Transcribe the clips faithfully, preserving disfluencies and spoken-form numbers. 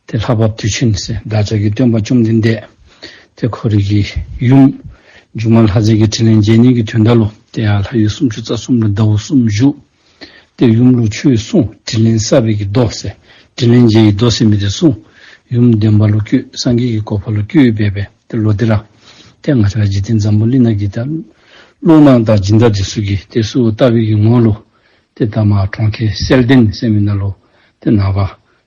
ཏེ་ལྷ་བབས་དུས་ཆེན་ཟེར་བདག་ཅག་གི་སྟོན་པ་བཅོམ་ལྡན་འདས་ཏེ་ཁོ་རའི་གི་ཡུམ་སྒྱུ་མ་ལྷ་མཛེས་ཀྱི་དྲིན་ལན་འཇལ་ནི་གི་དོན་དག་ལུ་ཏེ་ཡར་ལྷ་ཡུལ་སུམ་ཅུ་རྩ་གསུམ་ལུ་ཟླཝ་གསུམ་བཞུགས། ཏེ་ཡུམ་ལུ་ཆོས་གསུངས། དྲིན་ལན་བསབ་པའི་གི་མདོ་ཟེར་དྲིན་ལན་འཇལ་བའི་མདོ་ཟེར་མི་འདི་གསུངས། ཡུམ་བདེན་པ་ལུ་བཀོད། སངས་རྒྱས་ཀྱི་གོ་འཕང་ལུ་བཀོད་སྦེ་སྦེ་ཏེ་ལོག་སྟེ་ར་ཏེ་ང་བཅས་ར་འཇིག་རྟེན་འཛམ་བུ་གླིང་ནང་གི་ད་ཀླུ་དམངས་དང་སྦྱིན་བདག་འདི་ཚུ་གིས་ཏེ་གསོལཝ་བཏབ་པའི་གི་ངོ་ལུ་ཏེ་ད་མར་གྲོང་ཁྱེར་གསལ་ལྡན་ཟེར་མི་ནང་ལུ་ཏེ་ནངས་པ་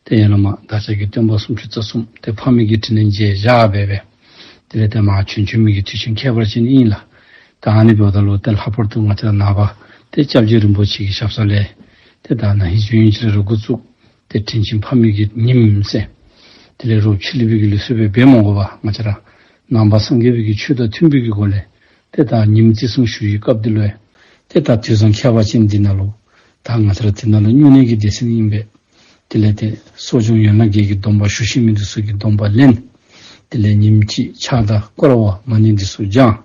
ཏེ་ཡར་ལས་མར་བདག་ཅག་གི་སྟོན་པ་སུམ་ཅུ་རྩ་གསུམ་ཏེ་ཕ་མའི་གི་དྲིན་ལན་འཇལ་བཞག་སྦེ་སྦེ། དེ་ལས་ཏེ་མར་བྱོན་བྱོན་མི་གི་དུས་ཆེན་ཁྱད་པར་ཅན་ཨིན་ལགས། ད་ཨ་ནི་འབདཝ་ད་ལུ་ཏེ་ལྷག་པར་དུ་ང་བཅས་ནངས་པ་ཏེ་སྐྱབས་རྗེ་རིན་པོ་ཆེ་གི་ཞབས་ས་ལས་ཏེ་ད་ན་ཧིང་གཞེས་ནིང་ཅིག་ལས་ར་འགོ་བཙུགས་ཏེ་དྲིན་ཅན་ཕ་མའི་གི་ཉིནམ་ཟེར། དེ་ལས་རོགས་ཕྱི་གླིང་པའི་གི་ལུགས་སྲོལ་སྦེ་འབད་མ་དགོ་པར་ང་བཅས་ར་ནང་པ་སངས་རྒྱས་པའི་གི་ཆོས་དང་མཐུན་པའི་གི་སྒོ་ལས་ཏེ་ད་ཉིནམ་བརྩི་སྲུང་ཞུ་བའི་སྐབས་འདི་ལུ་ཡང་ཏེ་ད་དུས་བཟང་ཁྱད་པར་ཅན་འདི་ནང་ལུ་ད་ང་བཅས་ར་དེ་ནང་ལུ་སྨྱུང་གནས་ཀྱི་སྡེ་ཚན་ཨིན་པས། དེ་ལས་ཏེ་གསོ་སྦྱོང་ཡན་ལག་བརྒྱད་ཀྱི་སྡོམ་པ་ཞུ་ཤེས་མི་འདི་ཚུ་གིས་སྡོམ་པ་ལེན། དེ་ལས་ཉིནམ་གཅིག་ཕྱག་དང་སྐོར་བ་མ་ཎི་འདི་ཚུ་བགྱང་།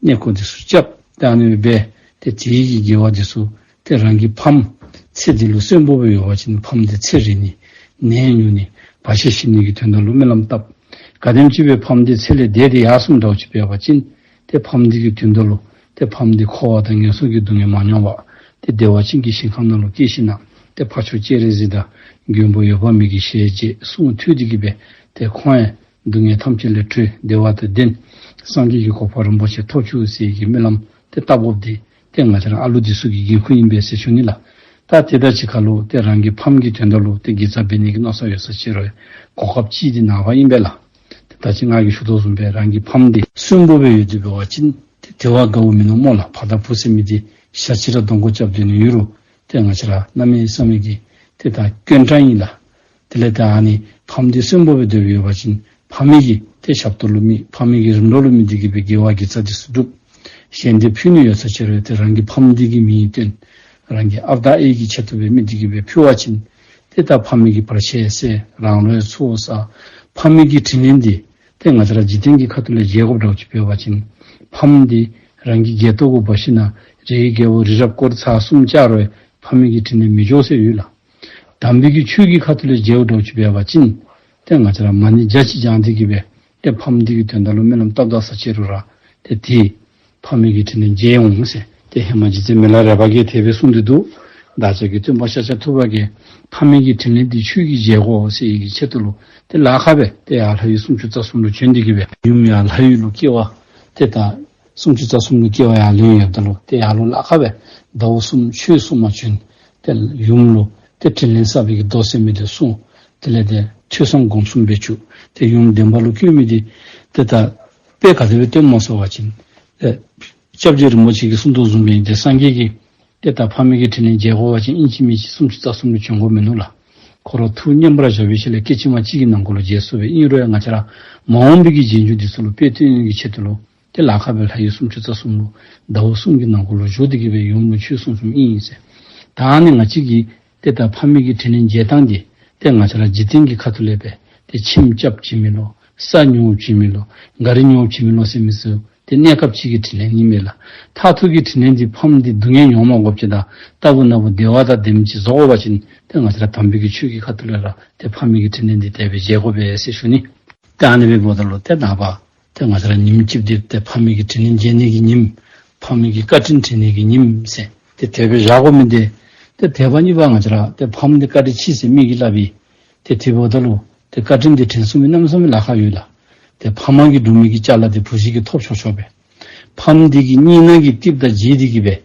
གནས་སྐོར་འདི་ཚུ་རྐྱབ། ད་ཨ་ནི་སྦེ་ཏེ་དེའི་གི་དགེ་བ་འདི་ཚུ་ཏེ་རང་གི་ཕམ་ཚེ་འདི་ལུ་གསོན་པོ་སྦེ་ཡོད་པ་ཅིན་ཕམ་འདི་ཚེ་རིང་ནི་ནད་ཉུང་ནི་བར་ཆད་ཞི་ནི་གི་དོན་དག་ལུ་སྨོན་ལམ་བཏབ། གལ་སྲིད་ཅིག་སྦེ་ཕམ་འདི་ཚེ་ལས་འདས་ཏེ་ཡར་སོངམ་འདྲཝ་ཅིག་འབད་བ་ཅིན་ཏེ་ཕམ་འདི་གི་དོན་དག་ལུ་ཏེ་ཕམ་འདི་འཁོར་བ་དང་ངན་སོང་གི་སྡུག་བསྔལ་མ་མྱོང་བར་ཏེ་བདེ་བ་ཅན་གྱི་ཞིང་ཁམས་ནང་ལུ་སྐྱེས་ཞིནམ་ལས་ཏེ་ཕ་མཆོག་སྤྱན་རས་གཟིགས་དང་མགོན་པོ་འོད་དཔག་མེད་ཀྱི་ཞལ་མཇལ་གསུང་ཐོས་ཏེ་གི་སྦེ་ཏེ་ཁོང་ཡང་སྡུག་བསྔལ་ཐམས་ཅད་ལས་གྲོལ་བདེ་བ་དང་ལྡན་སངས་རྒྱས་ཀྱི་གོ་འཕང་རིན་པོ་ཆེ་ཐོབ་བཅུག་ཟེར་གྱི་སྨོན་ལམ་ཏེ་བཏབ་དགོཔ་འདི་ཏེ་ང་བཅས་ར་ཨ་ལུ་འདི་ཚུ་གི་འགན་ཁུར་ཨིན་པས་ཟེར་ཞུ་ནི་ལགས། ད་དེ་དང་གཅིག་ཁར་ལུ་ཏེ་རང་གི་ཕམ་གྱི་དོན་དག་ལུ་ཏེ་དགེ་རྩ་འབད་ནི་གི་མནོ་བསམ་ཡོད་ས་ཅིག་རུང་གོ་སྐབས་ཅིག་འདི་ནངས་པ་ཨིན་པས་ལགས། ཏེ་ད་ཅི་ང་གིས་ཞུ་དོ་བཟུམ་སྦེ་རང་གི་ཕམ་འདི་གསོན་པོ་སྦེ་ཡོད་དེ་འབད་བ་ཅིན་ཏེ་དེ་བ་དགའཝ་མིན་ནུག་སྨོ་ལགས། ཕ་དང་བུ་ཟེར་མི་འདི་ཞག་གཅིག་ར་གདོང་ཁར་རྐྱབ་སྡོད་ནི་ཡོད་རུང་ཏེ་ང་བཅས་ར་གནམ་མེད་ས་མེད་ཀྱི་ཏེ་ད་དཀོན་དྲགས་ཨིན་ལགས། དེ་ལས་ད་ཨ་ནི་ཕམ་འདི་གསོན་པོ་སྦེ་སྡོད་པའི་ཡོད་པ་ཅིན་ཕ་མའི་གི་ཏེ་ཞབས་ཏོག་ལུ་དམིགས། ཕ་མའི་གི་རིམ་གྲོ་ལུ་དམིགས་ཏེ་གི་སྦེ་དགེ་བ་དགེ་རྩ་འདི་ཚུ་སྒྲུབ། ཞལ་འདེབས་ཕུལ་ནི་ཡོད་ས་ཅིག་རུང་ཏེ་རང་གི་ཕམ་འདི་གི་མིང་བཏོན། རང་གི་ཨཔ་དང་ཨའི་གི་ཆེད་དུ་སྦེ་དམིགས་ཏེ་གི་སྦེ་ཕུལ་བ་ཅིན་ཏེ་ད་ཕ་མའི་གི་བར་ཆད་སེལ། རང་ལུ་ཡང་ཚོགས་བསགས། ཕ་མའི་གི་དྲིན་ལན་འདི་ཏེ་ང་བཅས་ར་འཇིག་རྟེན་གྱི་ཁ་ཐུག་ལས་འཇལ་དགོཔ་འདྲཝ་ཅིག་འབད་བ་ཅིན་ཕམ་འདི་རང་གི་སྒལ་ཏོ་གུ་འབག་ཞིནམ་ལས་རིའི་རྒྱལ་པོ་རི་རབ་སྐོར་ཚར་གསུམ་བཅག་རུང་ཕ་མའི་གི་དྲིན་ལན་མི་འཇལ་ཟེར་ཡོད་ལགས། དམ་པའི་གི་ཆོས་ཀྱི་ཁ་ཐུག་ལས་འཇལཝ་འདྲཝ་ཅིག་འབད་བ་ཅིན་ཏེ་ང་བཅས་ར་མ་ཎི་བརྒྱ་ཅིག་བགྱང་སྟེ་གི་སྦེ་ཏེ་ཕམ་འདི་གི་དོན་དག་ལུ་སྨོན་ལམ་བཏབ་ད་ས་ཅིག་རུང་ར་ཏེ་དེ་ཕ་མའི་གི་དྲིན་ལན་འཇལ་འོང་ཟེར། ཏེ་ཧེ་མ་རྗེ་བཙུན་མི་ལ་རས་པ་གིས་དེ་སྦེ་གསུངས་ཏེ་འདུག། བདག་ཅག་གི་སྟོན་པ་ཤཱཀྱ་ཐུབ་པ་གིས་ཕ་མའི་གི་དྲིན་ལན་འདི་ཁྱོད་ཀྱིས་འཇལ་དགོ་ཟེར་བའི་གི་ཆེད་དུ་ལུ་ཏེ་ལཱ་ཁག་སྦེ་ཏེ་ཡར་ལྷ་ཡུལ་སུམ་ཅུ་རྩ་གསུམ་ལུ་བྱོན་ཏེ་གི་སྦེ་ཡུམ་ཡར་ལྷ་ཡུལ་ལུ་སྐྱེ་བ་ཏེ་ད་སུམ་ཅུ་རྩ་གསུམ་ལུ་སྐྱེ་བ་ཡར་ལེན་ཡོདཔ་ད་ལུ་ཏེ་ཡར་ལུ་ལཱ་ཁག་སྦེ་ཟླཝ་གསུམ་ཆོས་གསུང་མ་བྱོན། ཏེ་ཡུམ་ལུ་ཏེ་དྲིན་ལན་བསབ་པའི་གི་མདོ་ཟེར་མི་འདི་གསུངས། དེ་ལས་ཏེ་ཐོས་བསམ་སྒོམ་གསུམ་སྦེ་བཅུག། ཏེ་ཡུམ་བདེན་པ་ལུ་བཀོད་མི་འདི་ཏེ་ད་དཔེ་ག་དེ་སྦེ་སྟོནམ་སྨོ་ཟེར་བ་ཅིན་ཏེ་སྐྱབས་རྗེ་རིན་པོ་ཆེ་གིས་གསུངས་དོ་བཟུམ་སྦེ་ཏེ་སངས་རྒྱས་ཀྱིས་ཏེ་ད་ཕ་མའི་གི་དྲིན་ལན་འཇལ་དགོ་པ་ཅིན་ཨིན་ཅི་མིན་ཅི་སུམ་ཅུ་རྩ་གསུམ་ལུ་བྱོན་དགོཔ་མིན་ནུག་ལགས། ཁོ་ར་ཐུགས་མཉེས་པར་བཞག་པའི་ཤུལ་ལས་སྐད་ཅིག་མ་གཅིག་གི་ནང་འཁོད་ལུ་འཇལ་ཚུགས་པས། ཨིན་རུང་ཡང་ང་བཅས་ར་མ་འོངས་པའི་གི་རྗེས་འཇུག་འདི་ཚུ་ལུ་དཔེ་སྟོན་ནི་གི་ཆེད་དུ་ལུ་ཏེ་ལཱ་ཁག་སྦེ་ལྷ་ཡུལ་སུམ་ཅུ་རྩ་གསུམ་ལུ་ཟླཝ་གསུམ་གྱི་ནང་འཁོད་ལུ་བཞུགས་ཏེ་གི་སྦེ་ཡུམ་ལུ་ཆོས་གསུང་གསུངམ་ཨིན་ཟེར། ད་ཨ་ནི་ང་བཅས་ཀྱིས་ཏེ་ད་ཕ་མའི་གི་དྲིན་ལན་འཇལ་ཐངས་འདི་ཏེ་ང་བཅས་ར་འཇིག་རྟེན་གྱི་ཁ་ཐུག་ལས་སྦེ་ཏེ་ཁྱིམ་རྐྱབ་བྱིན་མི་ལོ། ས་ཉོ་བྱིན་མི་ལོ། ག་རི་ཉོ་བྱིན་མི་ལོ་ཟེར་མི་ཚུ་ཏེ་གནས་སྐབས་ཅིག་གི་དྲིན་ལན་ཨིན་མས་ལགས། མཐར་ཐུག་གི་དྲིན་ལན་འདི་ཕམ་འདི་སྡུག་བསྔལ་མྱོང་མ་དགོཔ་ཅིག་དང་ལྟ་བུ་ན་བུ་བདེ་བ་དང་ལྡནམ་ཅིག་བཟོ་དགོ་པ་ཅིན་ཏེ་ང་བཅས་ར་དམ་པའི་གི་ཆོས་ཀྱི་ཁ་ཐུག་ལས་ར་ཏེ་ཕ་མའི་གི་དྲིན་ལན་འདི་དེ་སྦེ་འཇལ་དགོ་པས་ཟེར་ཞུ་ནི། ཏེ་ཨ་ནི་སྦེ་འབདཝ་ད་ལུ་ཏེ་ནངས་པ་ཏེ་ང་བཅས་ར་ཉིནམ་གཅིག་འདི་ཏེ་ཕ་མའི་གི་དྲིན་ལན་འཇལ་ནི་གི་ཉིནམ། ཕ་མའི་གི་བཀའ་དྲིན་དྲན་ནི་གི་ཉིནམ་ཟེར་ཏེ་དེ་སྦེ་བཞག་དགོ་མི་འདི་ཏེ་དེ་བ་གཉིས་པ་ང་བཅས་ར་ཏེ་ཕམ་འདི་བཀའ་དྲིན་ཆེ་ཟེར་མི་གིས་སླབ་ཨིན། ཏེ་དེ་འབདཝ་ད་ལུ་ཏེ་བཀའ་དྲིན་འདི་དྲན་ཚུགས་མི་གནམ་མེད་ས་མེད་ལཱ་ཁག་ཡོད་ལགས། ཏེ་ཕ་མ་གིས་སྒྲུབ་མི་གི་ཅ་ལ་འདི་བུ་གཞི་གིས་ཐོབ་ཆོག་ཆོག་སྦེ། ཕམ་འདི་གིས་གཉིས་སྣང་གི་གཏིབས་དང་བརྗེས་ཏེ་གི་སྦེ་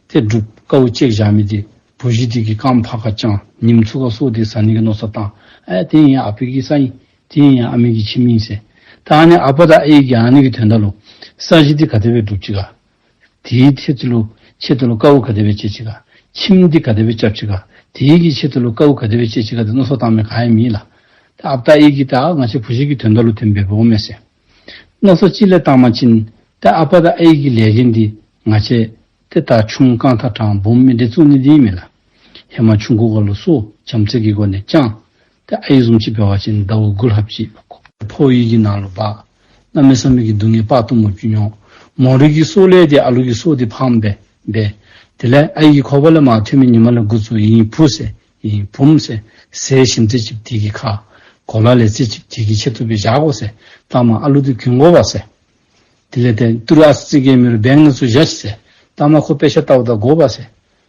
ཏེ་སྒྲུབ་དཀའཝ་སྤྱད་བཞག་མི་འདི་བུ་གཞི་འདི་གིས་རྐངམ་ཕར་ཁར་བརྐྱང་ཉིམ་ཚུ་ཁར་སོར་ཏེ་ཟ་ནི་གི་མནོ་བསམ་བཏང་། ཨ་དེ་ཡང་ཨ་པའི་གི་ས་ཨིན། དེ་ཡང་ཨ་མའི་གི་ཁྱིམ་ཨིན་ཟེར། ད་ཨ་ནི་ཨ་པ་དང་ཨའི་གིས་ཨ་ནི་གི་དོན་དག་ལུ་ས་གཞི་འདི་ག་དེ་སྦེ་སྒྲུབ་ཅི་ག། དེའི་ཆེད་དུ་ལུ་ཆེད་དུ་ལུ་དཀའཝ་ག་དེ་སྦེ་སྤྱད་ཅི་ག། ཁྱིམ་འདི་ག་དེ་སྦེ་རྐྱབ་ཅི་ག། དེའི་གི་ཆེད་དུ་ལུ་དཀའཝ་ག་དེ་སྦེ་སྤྱད་ཅི་ག་ཏེ་མནོ་བསམ་བཏང་མི་ག་ཡང་མེད་ལགས། ད་ཨ་པ་དང་ཨའི་གིས་ད་ང་བཅས་བུ་གཞི་གི་དོན་དག་ལུ་དེ་སྦེ་འབདཝ་མས་ཟེར། མནོ་བསམ་ཅིག་ལས་བཏང་པ་ཅིན་ད་ཨ་པ་དང་ཨའི་གི་ལས་འགན་འདི་ང་བཅས་ཏེ་ད་ཆུང་རྐང་ཐང་དྲངས་སྦོམ་མི་འདི་བཙུགས་ནི་འདི་ཨིན་མས་ལགས། ཧེ་མ་ཆུང་ཀུ་གུ་ལུ་གསོ་བྱམས་བརྩེ་གི་སྒོ་ནས་བསྐྱངས། ཏེ་ཨའི་བཟུམ་ཅིག་འབད་བ་ཅིན་ཟླཝ་དགུ་ལྷགཔ་ཅིག་ཕོ་བའི་གི་ནང་ལུ་འབག། གནམ་མེད་ས་མེད་ཀྱི་སྡུག་བསྔལ་དཔག་ཏུ་མེདཔ་ཅིག་མྱོང་། མོ་རའི་གི་སྲོག་ལས་ཏེ་ཨ་ལུ་གི་སྲོག་འདི་ཕངས་པས་འབད། དེ་ལས་ཨའི་གི་ཁོག་པ་ལས་མར་ཐོན་མི་ཉི་མ་ལས་འགོ་བཙུགས་ཨིན་བུ་ཟེར་ཨིན་བུམོ་ཟེར་ཟས་ཞིམ་ཚད་ཅིག་དེ་གི་ཁར། གོ་ལ་ལས་ཚེ་གཅིག་དེ་གི་ཆེད་དུ་སྦེ་བཞག་དགོ་ཟེར། ལྟག་མ་ཨ་ལུ་འདི་གྱོན་དགོ་པས་ཟེར། དེ་ལས་ཏེ་ཏི་རུ་ཨ་ཙི་ཙི་གི་མི་རུང་བེང་ནང་ཚུ་བཞག་ཤིག་ཟེར། ལྟག་མ་ཁོ་དཔེ་ཆ་ལྟཝ་ད་དགོ་པས་ཟེར།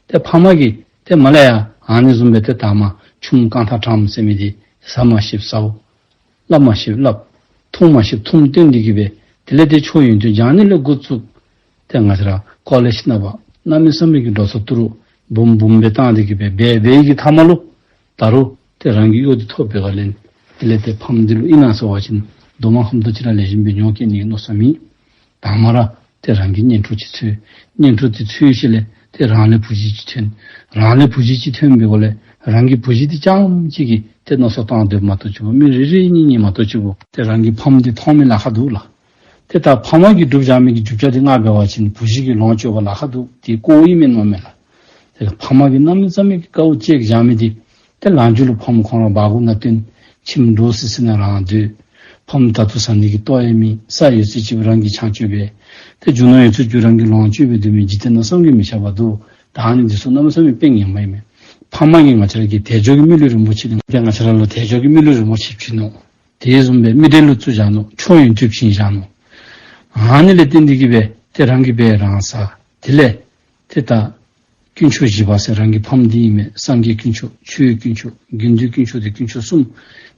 ཏེ་ཕམ་གིས་ཏེ་མ་ལས་ཡ་ཨ་ནི་བཟུམ་སྦེ་ཏེ་ལྟག་མ་ཆུམ་རྐང་ཐང་དྲངམ་ཟེར་མི་འདི་ཟ་མ་ཤེསཔ་ཟཝ། སླབ་མ་ཤེསཔ་སླབ། འཐུང་མ་ཤེསཔ་འཐུང་སྟོན་ཏེ་གི་སྦེ་དེ་ལས་ཏེ་ཆོས་ཡོན་ཏན་སྦྱང་ནི་ལས་འགོ་བཙུགས། ཏེ་ང་བཅས་ར་ཀོ་ལེཇ་ནང་པ་གནམ་མེད་ས་མེད་ཀྱི་འགྲོ་སོང་ཏི་རུ་འབུམ་འབུམ་སྦེ་བཏང་སྟེ་གི་སྦེ་འབད་འབད་ཡི་གི་མཐའ་མ་ལུ་ད་རུང་ཏེ་རང་གི་གཡོག་འདི་ཐོབ་པའི་སྒང་ལས་དེ་ལས་ཏེ་ཕམ་འདི་ལུ་ཨིན་ན་ཟེར་བ་ཅིན་རྡོག་མ་ཁམ་ཏོ་ཅིག་ར་ལེགས་ཤོམ་སྦེ་ཉོ་བསྐྱལ་ནི་གི་མནོ་བསམ་མེད། དང་མ་ར་ཏེ་རང་གི་གཉེན་གྲོགས་ཅིག་འཚོལ། གཉེན་གྲོགས་འདི་འཚོལ་ཞིནམ་ལས་ཏེ་རང་ལས་བུ་གཞི་ཅིག་ཐོན། རང་ལས་བུ་གཞི་ཅིག་ཐོན་པའི་སྒང་ལས་རང་གི་བུ་གཞི་འདི་རྐྱངམ་ཅིག་གི་ཏེ་མནོ་བསམ་བཏང་སྡོདཔ་མ་གཏོགས་ཅིག་པོ་མི་རེ་རེ་གཉིས་གཉིས་མ་གཏོགས་ཅིག་པོ་ཏེ་རང་གི་ཕམ་འདི་མཐོང་མི་ལཱ་ཁག་འདུག་ལགས། ཏེ་ད་ཕ་མ་གིས་སྒྲུབ་བཞག་མི་གི་རྒྱུ་ཆ་འདི་ང་འབད་བ་ཅིན་བུ་གཞི་གིས་ལོངས་སྤྱོད་པར་ལཱ་ཁག་འདུག། དེ་ལྐོག་ཨིན་མས་མནོཝ་མས་ལགས། ཏེ་ཕ་མ་གིས་གནམ་མེད་ས་མེད་ཀྱི་དཀའཝ་སྤྱད་བཞག་མི་འདི་ཏེ་ལངས་རྒྱུ་ལུ་ཕམ་ཁོང་ར་སྦ་ཁུག་ནང་བཏོན། ཁྱིམ་འདྲོག་སི་སི་ནང་རང་སྡོད། ཕམ་ད་ལྟོ་ཟ་ནི་གི་ལྟོ་ཡང་མེད། ས་ཡོད་ཚད་ཅིག་རང་གིས་ཆང་སྤྱོད་པས། ཏེ་རྒྱུ་ནོར་ཡོད་ཚད་ཀྱིས་རང་གིས་ལོངས་སྤྱོད་པའི་སྡོད་མི་འཇིག་རྟེན་ནང་བསམ་གྱིས་མི་ཁྱབ་པ་འདུག། ད་ཨ་ནི་འདི་ཚུ་གནམ་མེད་ས་མེད་དཔེ་ངན་པ་ཨིན་མས། ཕ་མ་གིས་ང་བཅས་ར་གི་དལ་འབྱོར་གྱི་མི་ལུས་རིན་པོ་ཆེ་འདི་ཏེ་ང་བཅས་ར་ལུ་དལ་འབྱོར་གྱི་མི་ལུས་རིན་པོ་ཆེ་བྱིན་ནུག། དེ་བཟུམ་སྦེ་མི་འབྲེལ་ལུ་བཙུགས་བཞག་ནུག། ཆོས་ཡོན་ཏན་བྱིན་བཞག་ནུག། ཨ་ནི་ལས་བརྟེན་ཏེ་གི་སྦེ་ཏེ་རང་གིས་འབད་རང་ཟ། དེ་ལས་ཏེ་ད་དཀོན་མཆོག་བཞི་པ་ཟེར་རང་གི་ཕམ་འདི་ཨིན་མས། སངས་རྒྱས་དཀོན་མཆོག། ཆོས་དཀོན་མཆོག། དགེ་འདུན་དཀོན་མཆོག་ཏེ་དཀོན་མཆོག་གསུམ།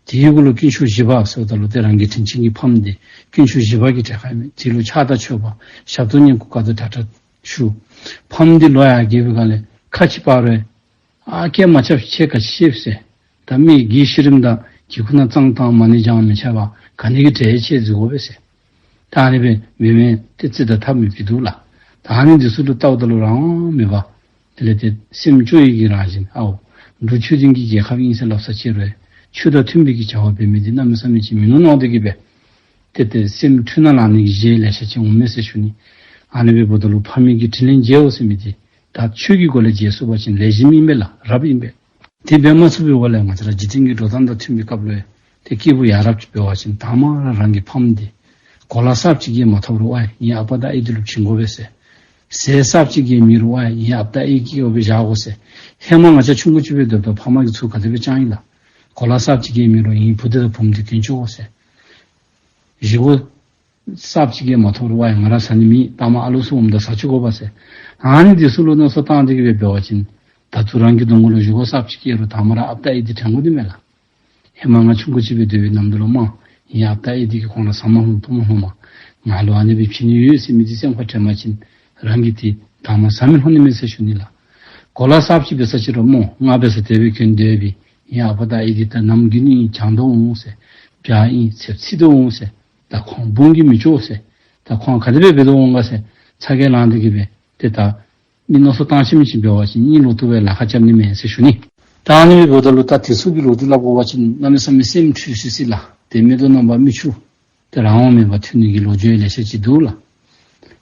དེའི་གུ་ལུ་དཀོན་མཆོག་བཞི་པ་ཟེརཝ་ད་ལུ་ཏེ་རང་གི་དྲིན་ཅན་གྱི་ཕམ་འདི་དཀོན་མཆོག་བཞི་པ་གི་གྲས་ཁར་ཨིན་མས། དེ་ལུ་ཕྱག་དང་མཆོད་པ་ཞབས་ཏོག་བསྙེན་བཀུར་བཀའ་སྡོད་དྲག་དྲག་ཞུ། ཕམ་འདི་ལོ་ཡར་རྒས་པའི་སྒང་ལས་ཁ་ཅིག་ཕར་རོལ། ཨ་སྐད་མ་རྐྱབ་ཤིག། ཁྱེད་ག་ཅི་ཤེས་ཟེར། ད་མི་དགེ་བཤེས་རིམ་དང་གི་ཁུག་ནང་གཙང་དང་མ་ཎི་བགྱང་མི་ཆད་པར་ག་ནི་གི་གྲས་ཁྱེད་འཛུལ་དགོ་པས་ཟེར། ད་ཨ་ནི་སྦེ་མི་མེན་ཏེ་རྩིས་དང་ཐབས་མེད་པའི་འདུག་ལགས། ད་ཨ་ནི་འདི་ཚུ་ལུ་བལྟཝ་ད་ལུ་རང་དབང་མེད་པར་དེ་ལས་ཏེ་སེམས་སྐྱོ་ཡི་གི་རང་བཞིན་ཨའོ། འབྲུག་ཆོས་ལྡན་གྱི་རྒྱལ་ཁབ་ཨིན་ཟེར་སླབ་ས་ཅིག་རུང་ཆོས་དང་མཐུན་པའི་གི་བྱ་བ་འབད་མི་འདི་གནམ་མེད་ས་མེད་ཅིག་མིན་ནུག་མནོ་སྟེ་གི་སྦེ་ཏེ་ཏེ་སེམས་འཁྲུལ་སྣང་ལང་ནི་གི་གཞི་ལེ་ཤ་ཅིག་འོང་མས་ཟེར་ཞུ་ནི། ཨ་ནི་སྦེ་འབདཝ་ད་ལུ་ཕ་མའི་གི་དྲིན་ལན་འཇལ་འོང་ཟེར་མི་འདི་ད་ཆོས་ཀྱི་སྒོ་ལས་འཇལ་ཚུགས་པ་ཅིན་ལེགས་ཤོམ་ཨིན་པས་ལགས། རབ་ཨིན་པས། དེ་འབད་མ་ཚུགས་པའི་འོག་ལས་ང་བཅས་ར་འཇིག་རྟེན་གྱི་འགྲོ་སྟངས་དང་མཐུན་པའི་སྐབས་ལུ་ཏེ་སྐྱེས་བུ་ཡ་རབས་ཅིག་འབད་བ་ཅིན་དང་མ་ར་རང་གི་ཕམ་འདི་གོ་ལ་གསརཔ་ཅིག་གིས་མ་ཐོབ་རུང་ཨའེ་ངེའི་ཨ་པ་དང་ཨའི་འདི་ལུ་བྱིན་དགོ་པས་ཟེར། ཟས་གསརཔ་ཅིག་གིས་མེད་རུང་ཨའེ་ངེའི་ཨཔ་དང་ཨའི་གི་འོག་སྦེ་བཞག་དགོ་ཟེར། ཧེ་མ་ང་བཅས་ཆུང་ཀུ་ཅིག་སྦེ་སྡོདཔ་ད་ཕ་མ་གིས་ཚུར་ག་དེ་སྦེ་བསྐྱངས་ཡི་ལགས། གོ་ལ་གསརཔ་ཅིག་གིས་མེད་རུང་ངེའི་བུ་འདི་དང་བུམོ་འདི་གྱོན་བཅུག་དགོ་ཟེར། བཞེས་སྒོ་གསརཔ་ཅིག་གིས་མ་ཐོབ་རུང་ཨའེ་ང་ར་ཟ་ནི་མེད། ལྟག་མ་ཨ་ལོ་ཚུ་འོངམ་ད་ཟ་བཅུག་དགོ་པས་ཟེར། ཨ་ནི་འདི་ཚུ་ལུ་མནོ་བསམ་བཏང་སྟེ་གི་སྦེ་འབད་བ་ཅིན་ད་ལྟོ་རང་གི་གདོང་ཁ་ལུ་བཞེས་སྒོ་གསརཔ་ཅིག་བསྐྱལ་རུང་དང་མ་ར་ཨཔ་དང་ཨའི་འདི་དྲན་དགོ་ནི་མས་ལགས། ཧེ་མ་ང་ཆུང་ཀུ་ཅིག་སྦེ་སྡོད་པའི་ནམ་དུས་ལུ་མ་ངེའི་ཨཔ་དང་ཨའི་འདི་གིས་ཁོང་ར་ཟ་མ་ནུམ་བཏུང་མ་ནུམ་མ་ང་ལུ་ཨ་ནི་སྦེ་བྱིན་ནི་ཡོད་ཟེར་མི་འདི་སེམས་ཁར་དྲན་པ་ཅིན་རང་གིས་འདི་དང་མ་ཟ་མི་ལྷོད་ནི་མས་ཟེར་ཞུ་ནི་ལགས། གོ་ལ་གསརཔ་ཅིག་འབད་ས་ཅིག་རུང་མོ་ང་འབད་ས་དེ་སྦེ་གྱོན་སྡོད་པའི་ངེའི་ཨ་པ་དང་ཨའི་འདི་ད་ནམ་རྒྱུན་ནི་བྱང་དོ་འོང་ཟེར། བྱ་ཨིན་ཟེར་འཚིག་དོ་འོང་ཟེར། ད་ཁོང་དཔུང་གིས་མི་ལྕོགས་ཟེར། ད་ཁོང་ག་དེ་སྦེ་འབད་དོ་འོང་ག་ཟེར་ཚ་གྱང་ལང་སྟེ་གི་སྦེ་ཏེ་ད་མི་མནོ་བསམ་བཏང་ཤེས་མི་ཅིག་འབད་བ་ཅིན་གཉིད་ལོག་བཏུབ་པའི་ལཱ་ཁག་རྐྱབ་ནི་མེན་ཟེར་ཞུ་ནི། ད་ཨ་ནི་སྦེ་འབདཝ་ད་ལུ་ད་དེ་ཚུ་གི་ལོ་རྒྱུས་སླབ་དགོ་པ་ཅིན་གནམ་མེད་ས་མེད་སེམས་འཁྲུལ་སི་སི་ལགས། ཏེ་མིག་ཏོ་རྣམ་པར་མིག་ཆུ་ཏེ་རང་དབང་མེད་པར་ཐོན་ནི་གི་ལོ་རྒྱུས་ལེ་ཤ་ཅིག་འདུག་ལགས།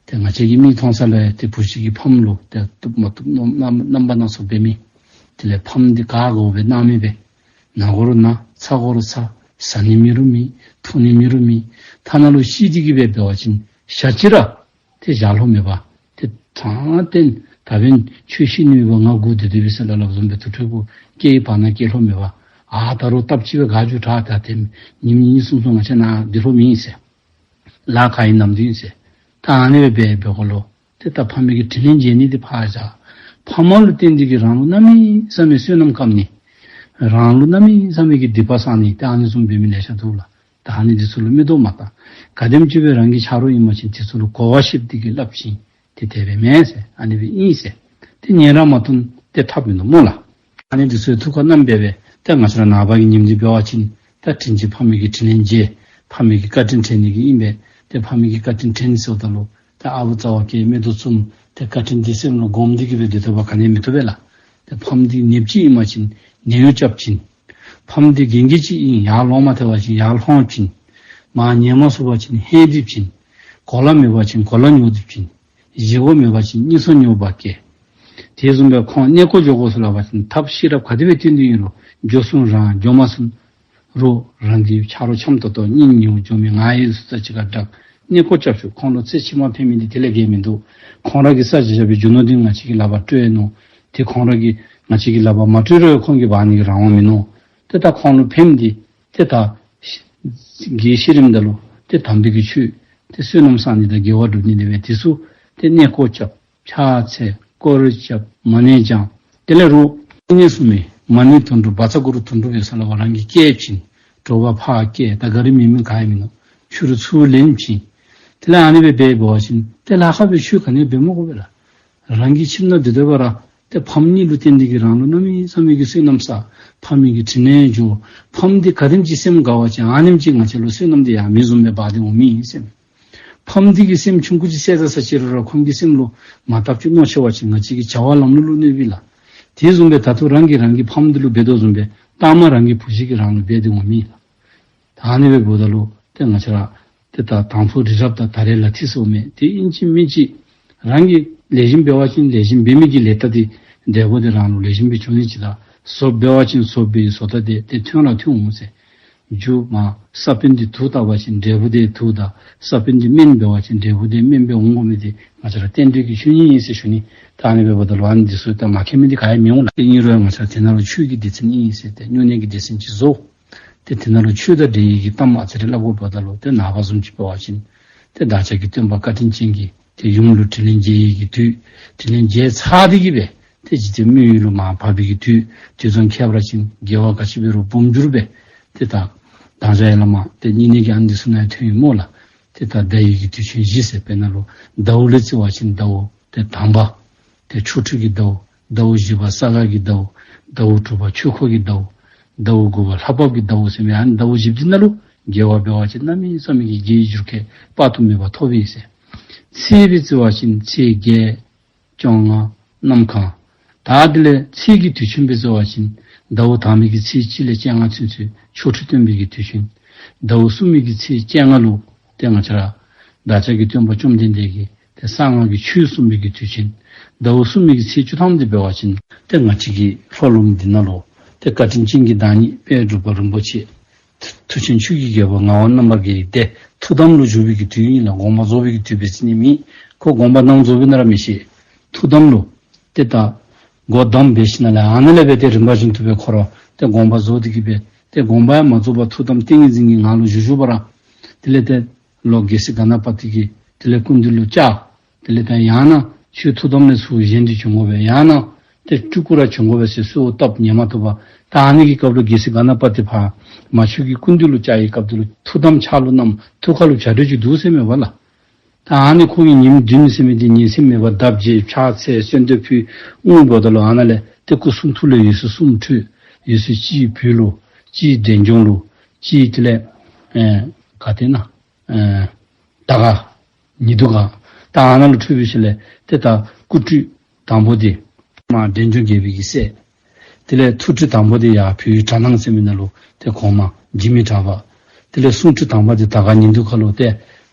ཏེ་ང་བཅས་ཀྱི་མིག་མཐོང་ས་ལུ་ཡང་ཏེ་བུ་གཞི་གིས་ཕམ་ལུ་ཏེ་བཏུབ་མ་བཏུབ་རྣམ་རྣམ་པ་སྣ་ཚོགས་འབད་མི། དེ་ལས་ཕམ་འདི་ག་དགོ་སྦེ་གནང་མི་སྦེ་ན་དགོ་རུང་ན་ཚ་དགོ་རུང་ཚ་ཟ་ནི་མེད་རུང་མེད་འཐུང་ནི་མེད་རུང་མེད་ཐ་ན་ལུ་ཤི་སྟེ་གི་སྦེ་འབད་བ་ཅིན་ཞག་གཅིག་ར་ཏེ་བཞག་ལོང་མེད་པར་ཏེ་ཐང་བསྟན་ད་འབདན་ཁྱོད་ཤི་ནི་མེད་པར་ང་སྒུག་སྡོད་སྡོད་པས་ཟེར་སླབ་སླབ་བཟུམ་སྦེ་དུར་ཁྲོད་ཀྱི་སྐེད་བར་ན་སྐྱེལ་ལོང་མེད་པར་ཨ་ད་རུང་སྟབས་གཅིག་སྦེ་ག་འགྱོ་དྲག་ད་ཏེ་ཉིནམ་གཉིས་གསུམ་གསུམ་ང་བཅས་ནཱ་སྡོད་ལོང་མེད་ཟེར། ལཱ་ག་ཨིན་ནམ་འདི་ཨིན་ཟེར། ད་ཨ་ནི་སྦེ་འབད་འབད་དགོ་ལོ། ཏེ་ད་ཕ་མའི་གི་དྲིན་ལན་འཇལ་ནི་འདི་ཕར་བཞག། ཕ་མ་ལུ་བརྟེན་ཏེ་གི་རང་ལུ་གནམ་མེད་ས་མེད་བསོད་ནམས་བསྐྱེད་ནི། རང་ལུ་གནམ་མེད་ས་མེད་ཀྱི་སྡིག་པ་བསགས་ནི་ཏེ་ཨ་ནི་བཟུམ་འབད་མི་ལེ་ཤ་འདུག་ལགས། ད་ཨ་ནི་འདི་ཚུ་ལུ་མིག་ཏོ་མ་བལྟ། ག་དེམ་ཅིག་སྦེ་རང་གི་ཆ་རོགས་ཨིན་པ་ཅིན་དེ་ཚུ་ལུ་གོ་བ་ཤེསཔ་འདི་གིས་སླབ་ཅིན་ཏེ་དེ་སྦེ་མེན་ཟེར་ཨ་ནི་སྦེ་ཨིན་ཟེར། ཏེ་ཉན་ར་མ་བཏུབ་ཏེ་ཐབས་མིན་འདུག་སྨོ་ལགས། ཨ་ནི་འདི་ཚུ་ཐུགས་ཁར་བསྣམས་སྦེ་སྦེ་ཏེ་ང་བཅས་ར་ནངས་པ་གི་ཉིནམ་འདི་འབད་བ་ཅིན་ད་དྲིན་ཅན་ཕ་མའི་གི་དྲིན་ལན་འཇལ། ཕ་མའི་གི་བཀའ་དྲིན་དྲན་ནི་གི་ཨིན་པས། ཏེ་ཕ་མའི་གི་བཀའ་དྲིན་དྲན་ཟེརཝ་ད་ལུ་ཏེ་ཨ་བུ་རྩ་བ་བཀལ་མིག་ཏོ་བཙུམ་ཏེ་བཀའ་དྲིན་འདི་སེམས་ལུ་སྒོམ་སྟེ་གི་སྦེ་སྡོད་ཐུབ་པ་ག་ནི་མི་བཏུབ་པས་ལགས། ཏེ་ཕམ་འདི་ནདཔ་ཅིག་ཨིན་པ་ཅིན་ནད་གཡོག་རྐྱབ་བྱིན། ཕམ་འདི་རྒན་རྒས་ཅིག་ཨིན་ཡར་ལོང་མ་ཐལ་བ་ཅིན་ཡར་ལོང་བྱིན། མར་ཉལ་མ་ཚུགས་པ་ཅིན་ཧེ་སྡིག་བྱིན། གོ་ལ་མེད་པ་ཅིན་གོ་ལ་ཉོ་སྟེ་བྱིན། བཞེས་སྒོ་མེད་པ་ཅིན་གཉིད་སོང་ཉོ་བ་བསྐྱལ། དེ་བཟུམ་སྦེ་ཁོང་གནས་སྐོར་འགྱོ་དགོ་ཟེར་སླབ་པ་ཅིན་ཐབས་ཤེས་རབ་ག་དེ་སྦེ་བཏོན་ཏེ་ཨིན་རུང་འགྱོ་ཚུགས་རུང་འགྱོ་མ་ཚུགས་རུང་རང་གི་ཆ་རོགས་འཆམ་ཏོག་ཏོ་གཉེན་ཉེཝ་འགྱོ་མི་ང་ཡི་ཟུར་ཙམ་ཅིག་ཁར་བདའ་གནས་སྐོར་རྐྱབ་བཅུག། ཁོང་ལུ་ཚེ་ཕྱི་མ་ཕན་མི་འདི་དེ་ལས་བརྒལ་མིན་འདུག། ཁོང་ར་གིས་བསགས་བཞག་པའི་རྒྱུ་ནོར་འདི་ང་བཅས་ཀྱིས་ལག་པར་སྤྲོད་ནུག། ཏེ་ཁོང་ར་གིས་ང་བཅས་ཀྱི་ལག་པར་མ་སྤྲོད་རུང་ཁོང་གིས་འབག་ནི་གི་རང་དབང་མིན་ནུག། ཏེ་ད་ཁོང་ལུ་ཕནམ་འདི་ ཏེ་ད་དགེ་བཤེས་རིམ་ད་ལུ་ཏེ་དམ་པའི་གི་ཆོས་ཏེ་བསོད་ནམས་བསགས་ནི་དང་དགེ་བ་སྒྲུབ་ནི་དེ་སྦེ་དེ་ཚུ་ཏེ་གནས་སྐོར་རྐྱབ། ཕྱག་འཚལ། སྐོར་ར་རྐྱབ། མ་ཎི་བགྱང་། དེ་ལས་རུང་ཨ་ནི་གསུངས་མི་མ་ཎི་དུང་སྒྲུབ་བཛྲ་གུ་རུ་དུང་སྒྲུབ་འབད་ས་ལུ་རང་གིས་བསྐྱལ་བྱིན། དྲོ་པ་ཕར་བསྐྱལ། ད་ག་ར་མེད་མི་ག་ཡང་མིན་ནུག། ཕྱི་རུ་ཚུར་ལེན་བྱིན། དེ་ལས་ཨ་ནི་སྦེ་འབད་འབད་བ་ཅིན་ཏེ་ལཱ་ཁག་སྦེ་ཆོས་ག་ནི་འབད་མི་དགོ་པས་ལགས། རང་གི་ཁྱིམ་ནང་སྡོད་སྡོད་པ་ར་ཏེ་ཕམ་གཉིས་ལུ་བརྟེན་ཏེ་གིས་རང་ལུ་གནམ་མེད་ས་མེད་ཀྱི་བསོད་ནམས་བསགས། ཕམ་གཉིས་ཀྱི་དྲིན་ལན་འཇལ། ཕམ་འདི་ག་དེམ་ཅིག་སེམས་དགའ་བ་ཅིན་ཨ་ནེམ་ཅིག་ང་བཅས་ལུ་བསོད་ནམས་འདི་ཡང་མེ་བཟུམ་སྦེ་འབར་ཏེ་འོང་མི་ཨིན་ཟེར་མས། ཕམ་འདི་གིས་སེམས་ཆུང་ཀུ་ཅིག་གསལ་ད་ས་ཅིག་རུང་ར་ཁོང་གི་སེམས་ལུ་མ་བཏབ་ཅིག་མནོ་ཆེ་བ་ཅིན་ང་བཅས་ཀྱི་བྱ་བ་ལམ་ལུགས་ལུ་གནོད་པས་ལགས། དེ་བཟུམ་སྦེ་ད་ལྟོ་རང་གིས་རང་གི་ཕམ་འདི་ལུ་འབད་དོ་བཟུམ་སྦེ་ལྟག་མ་རང་གི་བུ་གཞི་གིས་རང་ལུ་འབད་དེ་འོང་མི་ལགས། ད་ཨ་ནི་སྦེ་འབདཝ་ད་ལུ་ཏེ་ང་བཅས་ར་ཏེ་ད་དང་ཕུ་རི་རབ་དང་ད་རེས་ལ་ཐི་སོ་མེད། ཏེ་ཨིན་ཅི་མིན་ཅི་རང་གིས་ལེགས་ཤོམ་འབད་བ་ཅིན་ལེགས་ཤོམ་འབད་མི་གི་ལེགས་ཐ་དེ་འབྲས་བུ་དེ་རང་ལུ་ལེགས་ཤོམ་སྦེ་འབྱུང་ནི་ཅིག་དང་བཟོ་འབད་བ་ཅིན་བཟོ་འབད་བཟོ་ཐ་དེ་ཏེ་ཐོན་ར་ཐོན་འོང་ཟེར། རྒྱུ་མ་ས་བོན་དེ་དུག་བཏབ་པ་ཅིན་འབྲས་བུ་དེ་དུག་དང་ས་བོན་དེ་སྨན་འབད་བ་ཅིན་འབྲས་བུ་དེ་སྨན་སྦེ་འོང་དགོ་མི་དེ་ང་བཅས་ར་རྟེན་འབྲེལ་གྱི་ཆོས་ཉིད་ཨིན་ཟེར་ཞུ་ནི། ད་ཨ་ནི་སྦེ་འབདཝ་ད་ལུ་ཨ་ནི་འདི་ཚུ་ད་མ་མཁྱེན་མི་འདི་ག་ཡང་མི་འོང་ལགས། ཏེ་ཨིན་རུང་ཡང་ང་བཅས་ར་དེ་ནང་ལུ་ཆོས་ཀྱི་སྡེ་ཚན་ཨིན་ཟེར་ཏེ་སྨྱུང་གནས་ཀྱི་སྡེ་ཚན་ཅིག་བཟོ། ཏེ་དེ་ནང་ལུ་ཆོས་དང་འབྲེལ་བའི་གི་གཏམ་ཨ་ཙི་རེ་སླབ་དགོཔ་ད་ལུ་ཏེ་ནངས་པ་བཟུམ་ཅིག་འབད་བ་ཅིན་ཏེ་བདག་ཅག་གི་སྟོན་པ་བཀའ་དྲིན་ཅན་གྱི་ཏེ་ཡུམ་ལུ་དྲིན་ལན་འཇལ་བའི་གི་དུས། དྲིན་ལན་འཇལ་ཚར་ཏེ་གིས་སྦེ་ཏེ་འཇིག་རྟེན་མི་ཡུལ་ལུ་མར་བབས་པའི་གི་དུས། དུས་བཟང་ཁྱད་པར་ཅན་དགེ་བ་ག་ཅི་འབད་རུང་འབུམ་འགྱུར་སྦེ་ཏེ་ད་དང་ཞག་ཡར་ལས་མར་ཏེ་སྨྱུང་གནས་ཀྱི་ཨ་ནི་འདི་ཚུ་ནང་ཐོན་ཡི་སྨོ་ལགས། ཏེ་ད་ཟླ་བའི་གི་དུས་ཆེན་བཞི་ཟེར་བའི་ནང་ལུ་ཟླཝ་ལས་བརྩི་བ་ཅིན་ཟླཝ་ཏེ་དང་པ་ཏེ་ཆོ་འཕྲུལ་གྱི་ཟླཝ། ཟླཝ་བཞི་པ་ས་ག་གི་ཟླཝ། ཟླཝ་དྲུག་པ་ཆོས་འཁོར་གྱི་ཟླཝ། ཟླཝ་དགུ་པ་ལྷ་བབས་ཀྱི་ཟླཝ་ཟེར་མི་ཨ་ནི་ཟླཝ་བཞི་འདི་ནང་ལུ་དགེ་བ་འབད་བ་ཅིན་གནམ་མེད་ས་མེད་ཀྱི་དགེ་བའི་འགྱུར་ཁྱད་དཔག་ཏུ་མེད་པ་ཐོབ་ཨིན་ཟེར། ཚེས་སྦེ་བརྩི་བ་ཅིན་ཚེས་བརྒྱད། བཅོ་ལྔ། གནམ་གང་། ད་དེ་ལས་ཚེས་ཀྱི་དུས་ཆེན་སྦེ་བརྩི་བ་ཅིན་ཟླཝ་དང་པའི་གི་ཚེས་གཅིག་ལས་བཅོ་ལྔ་ཚུན་ཚོད་ཆོ་འཕྲུལ་སྟོན་པའི་གི་དུས་ཆེན། ཟླཝ་གསུམ་པའི་གི་ཚེས་བཅོ་ལྔ་ལུ་ཏེ་ང་བཅས་ར་བདག་ཅག་གི་སྟོན་པ་བཅོམ་ལྡན་འདས་ཀྱིས་ཏེ་གསང་སྔགས་ཀྱི་ཆོས་གསུངས་པའི་གི་དུས་ཆེན། ཟླཝ་གསུམ་པའི་གི་ཚེས་བཅུ་ཐམ་དེ་འབད་བ་ཅིན་ཏེ་ང་བཅས་ཀྱི་ལྷོ་ལུངམ་འདི་ནང་ལུ་ཏེ་བཀའ་དྲིན་ཅན་གྱི་བདག་ཉིད་དཔལ་འབྲུག་པ་རིན་པོ་ཆེ་མཐུ་ཆེན་ཆོས་ཀྱི་རྒྱལ་པོ་ངག་དབང་རྣམ་པར་རྒྱལ་གྱི་སྡེ་ཐུགས་དམ་ལུ་བཞུགས་པའི་གི་དུས་ཨིན་ལགས། དགོངས་པ་རྫོགས་པའི་གི་དུས་སྦེ་བརྩི་ནི་མེད། ཁོ་དགོངས་པ་གནང་རྫོགས་པའི་ནང་ར་མི་ཤེས། ཐུགས་དམ་ལུ་ཏེ་ད་སྒོ་བསྡམས་འབད་ཞིནམ་ལས་ཨ་ནཱ་ལས་སྦེ་ཏེ་རིམ་པ་བཞིན་དུ་སྦེ་ཁོ་ར་ཏེ་དགོངས་པ་རྫོགས་ཏེ་གིས་སྦེ་ཏེ་དགོངས་པ་ཡང་མ་རྫོགས་པར་ཐུགས་དམ་ཏིང་ངེ་འཛིན་གྱི་ངང་ལུ་བཞུགས་བཞུགས་པ་ར་དེ་ལས་ཏེ་ལོག་རྒྱལ་སྲས་ག་ན་པ་ཏི་གིས་དེ་ལས་སྐུ་མདུན་ལུ་བཅར། དེ་ལས་ད་ཡང་ན་ཁྱོད་ཐུགས་དམ་ལས་ཚུར་བཞེངས་ཏེ་བྱོན་དགོ་པས། ཡང་ན་ཏེ་སྤྲུལ་སྐུ་ར་བྱོན་དགོ་པས་ཟེར་གསོལཝ་བཏབ་ཉན་མ་བཏུབ་པར། ད་ཨ་ནི་གི་སྐབས་ལུ་རྒྱལ་སྲས་ག་ན་པ་ཏི་ཕར་མ་ཆོས་ཀྱི་སྐུ་མདུན་ལུ་བཅར་བའི་སྐབས་དེ་ལུ་ཐུགས་དམ་ཕྱག་ལུ་བསྣམས། ཐུགས་ཁ་ལུ་བྱ་སྒྲོ་ཅིག་འདུག་ཟེར་མས་པ་ལགས། ད་ཨ་ནི་ཁོ་གིས་ཉིནམ་བདུན་ཟེར་མི་འདི་ཉིན་མཚན་མེད་པར་བརྡབ་བཅད་ཕྱག་འཚལ་གསོལ་འདེབས་ཕུལ་འོང་འབདཝ་ད་ལུ་ཨ་ནཱ་ལས་ཏེ་སྐུ་གསུང་ཐུགས་ལས་འོད་ཟེར་གསུམ་འཕྲོས། འོད་ཟེར་གཅིག་བོད་ལུ། གཅིག་འབྲས་ལྗོངས་ལུ། གཅིག་དེ་ལས་ཨེ་ག་ཏེ་ན་ཨེ་དར་དཀར་ཉི་གདུགས་སྒང་། ད་ཨ་ནཱ་ལུ་འཕྲོས་པའི་ཤུལ་ལས་ཏེ་ད་སྐུ་ཁྲུས་དང་པོ་འདི་མར་འབྲས་ལྗོངས་རྒྱལ་པོའི་གི་སྲས། དེ་ལས་ཐུགས་ཁྲུས་དང་པོ་འདི་ཡར་བོད་ཡུལ་གྲ་ནང་ཟེར་མི་ནང་ལུ་ཏེ་གོང་མ་འཇིགས་མེད་གྲགས་པ། དེ་ལས་གསུང་ཁྲུས་དང་པ་འདི་དར་དཀར་ཉི་གདུགས་ཁ་ལུ་ཏེ་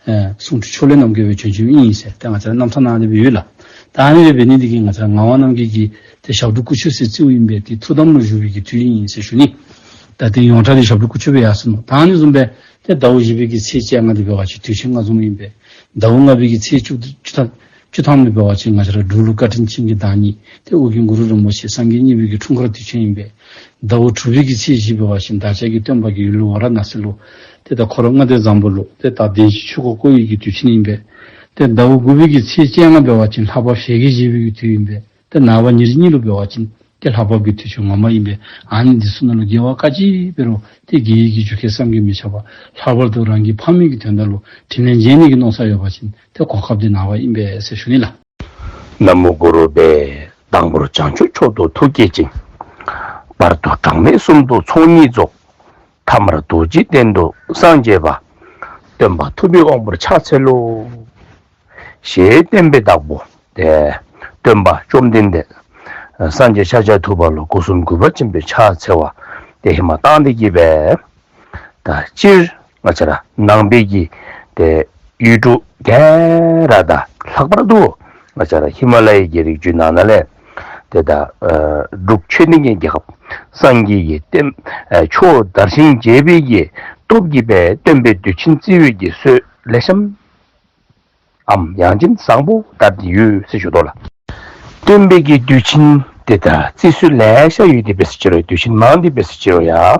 ཨེ་གསུང་ཁྲུས་ཕྱོགས་ལས་རྣམ་རྒྱལ་སྦེ་བྱོན་བྱོནམ་ཨིན་ཟེར་ཏེ་ང་བཅས་ར་རྣམ་ཐར་ནང་དེ་སྦེ་ཡོད་ལགས། ད་ཨ་ནི་སྦེ་འབད་ནི་འདི་གིས་ང་བཅས་ར་ངག་དབང་རྣམ་རྒྱལ་གྱི་ཏེ་ཞབས་དྲུང་སྐུ་མཆོད་ཟེར་བརྩིཝ་ཨིན་པས། ཏེ་ཐུགས་དམ་ལུ་བཞུགས་པའི་གི་དུས་ཨིན་ཟེར་ཞུ་ནི། ད་ཏེ་ཡོངས་གྲགས་འདི་ཞབས་དྲུང་སྐུ་མཆོད་སྦེ་ཡར་སོང་ནུག། ད་ཨ་ནི་བཟུམ་སྦེ་ཏེ་ཟླཝ་བཞི་པའི་གི་ཚེས་བཅོ་ལྔ་འདི་འབད་བ་ཅིན་དུས་ཆེན་ལྔ་འཛོམས་ཨིན་པས། ཟླཝ་ལྔ་པའི་གི་ཚེས་བཅུ་བཅུ་ཐམ་བཅུ་ཐམ་འདི་འབད་བ་ཅིན་ང་བཅས་ར་འབྲུག་ལུ་བཀའ་དྲིན་ཅན་གྱི་བདག་ཉིད་ཏེ་ཨོ་རྒྱན་གུ་རུ་རིན་པོ་ཆེ་སངས་རྒྱས་གཉིས་པའི་གི་འཁྲུངས་སྐར་དུས་ཆེན་ཨིན་པས། ཟླཝ་དྲུག་པའི་གི་ཚེས་བཞི་འབད་བ་ཅིན་བདག་ཅག་གི་སྟོན་པ་གི་ཡུལ་ལུ་ཝཱ་ར་ཎ་སི་ལུ་ཏེ་ད་ཁོ་ར་མངའ་སྡེ་བཟང་པོ་ལུ་ཏེ་ད་བདེན་བཞིའི་ཆོས་འཁོར་བསྐོར་བའི་གི་དུས་ཆེན་ཨིན་པས། ཏེ་ཟླཝ་དགུ་པའི་གི་ཚེས་བཅོ་ལྔ་འབད་བ་ཅིན་ལྷ་བབས་ཞལ་གྱིས་བཞེས་པའི་གི་དུས་ཨིན་པས། ཏེ་ནངས་པ་ཉེར་གཉིས་ལུ་འབད་བ་ཅིན་ཏེ་ལྷ་བབས་ཀྱི་དུས་ཆེན་ངོ་མ་ཨིན་པས། ཨ་ནི་འདི་ཚུ་ནང་ལུ་དགེ་བ་ག་ཅི་འབད་རུང་ཏེ་དགེ་བའི་གི་རྒྱུ་སྐལ་བསམ་གྱིས་མི་ཁྱབ་པ། ལྷག་པར་དུ་རང་གི་ཕ་མའི་གི་དོན་དག་ལུ་དྲིན་ལན་འཇལ་ནི་གི་མནོ་བསམ་ཡོད་པ་ཅིན་ཏེ་གོ་སྐབས་འདི་ནངས་པ་ཨིན་པས་ཟེར་ཞུ་ནི་ལགས། ན་མོ་གུ་རུ་བྷེ། དང་པོར་བྱང་ཆུབ་མཆོག་ཏུ་ཐུགས་བསྐྱེད་ཅིང་། བར་དུ་གྲངས་མེད་གསུམ་དུ་ཚོགས་གཉིས་རྫོགས། ཐ་མར་རྡོ་རྗེ་གདན་དུ་སངས་རྒྱས་པ། སྟོན་པ་ཐུབ་པའི་དབང་པོར་ཕྱག་འཚལ་ལོ། ཞེས་བསྟན་པའི་བདག་པོ་ཏེ་སྟོན་པ་བཅོམ་ལྡན་འདས་སངས་རྒྱས་ཤཱཀྱ་ཐུབ་པ་ལུ་སྒོ་གསུམ་གུས་པ་ཆེན་པོས་ཕྱག་འཚལ་བ་ཏེ་ཧེ་མ་བཏང་སྟེ་གིས་སྦེ། ད་སྤྱིར་ང་བཅས་ར་ནང་པའི་གི་ཏེ་ཡུལ་གྲུ་ག་ར་དང་ལྷག་པར་དུ་ང་བཅས་ར་ཧི་མ་ལ་ཡའི་གི་རི་རྒྱུད་ནང་ན་ལས་ཏེ་ད་ཨ་འབྲུག་ཆོས་ལྡན་གྱི་རྒྱལ་ཁབ་སངས་རྒྱས་ཀྱི་བསྟན་ཨ་ཆོས་དར་ཞིང་རྒྱས་པའི་གི་སྟོབས་ཀྱིས་སྦེ་སྟོན་པའི་དུས་ཆེན་བརྩི་བའི་གི་སྲོལ་ལེགས་ཤོམ་ཨམ་ཡང་ཅིན་བཟང་པོ་དར་ཏེ་ཡོད་ཟེར་ཞུ་དོ་ལགས། སྟོན་པའི་གི་དུས་ཆེན་དེ་ད་བརྩི་སྲོལ་ལེ་ཤ་ཡོད་དེ་འབད་ཟེར་ཅི་རུང་དུས་ཆེན་མང་དེ་འབད་ཟེར་ཅི་རུང་ཡང་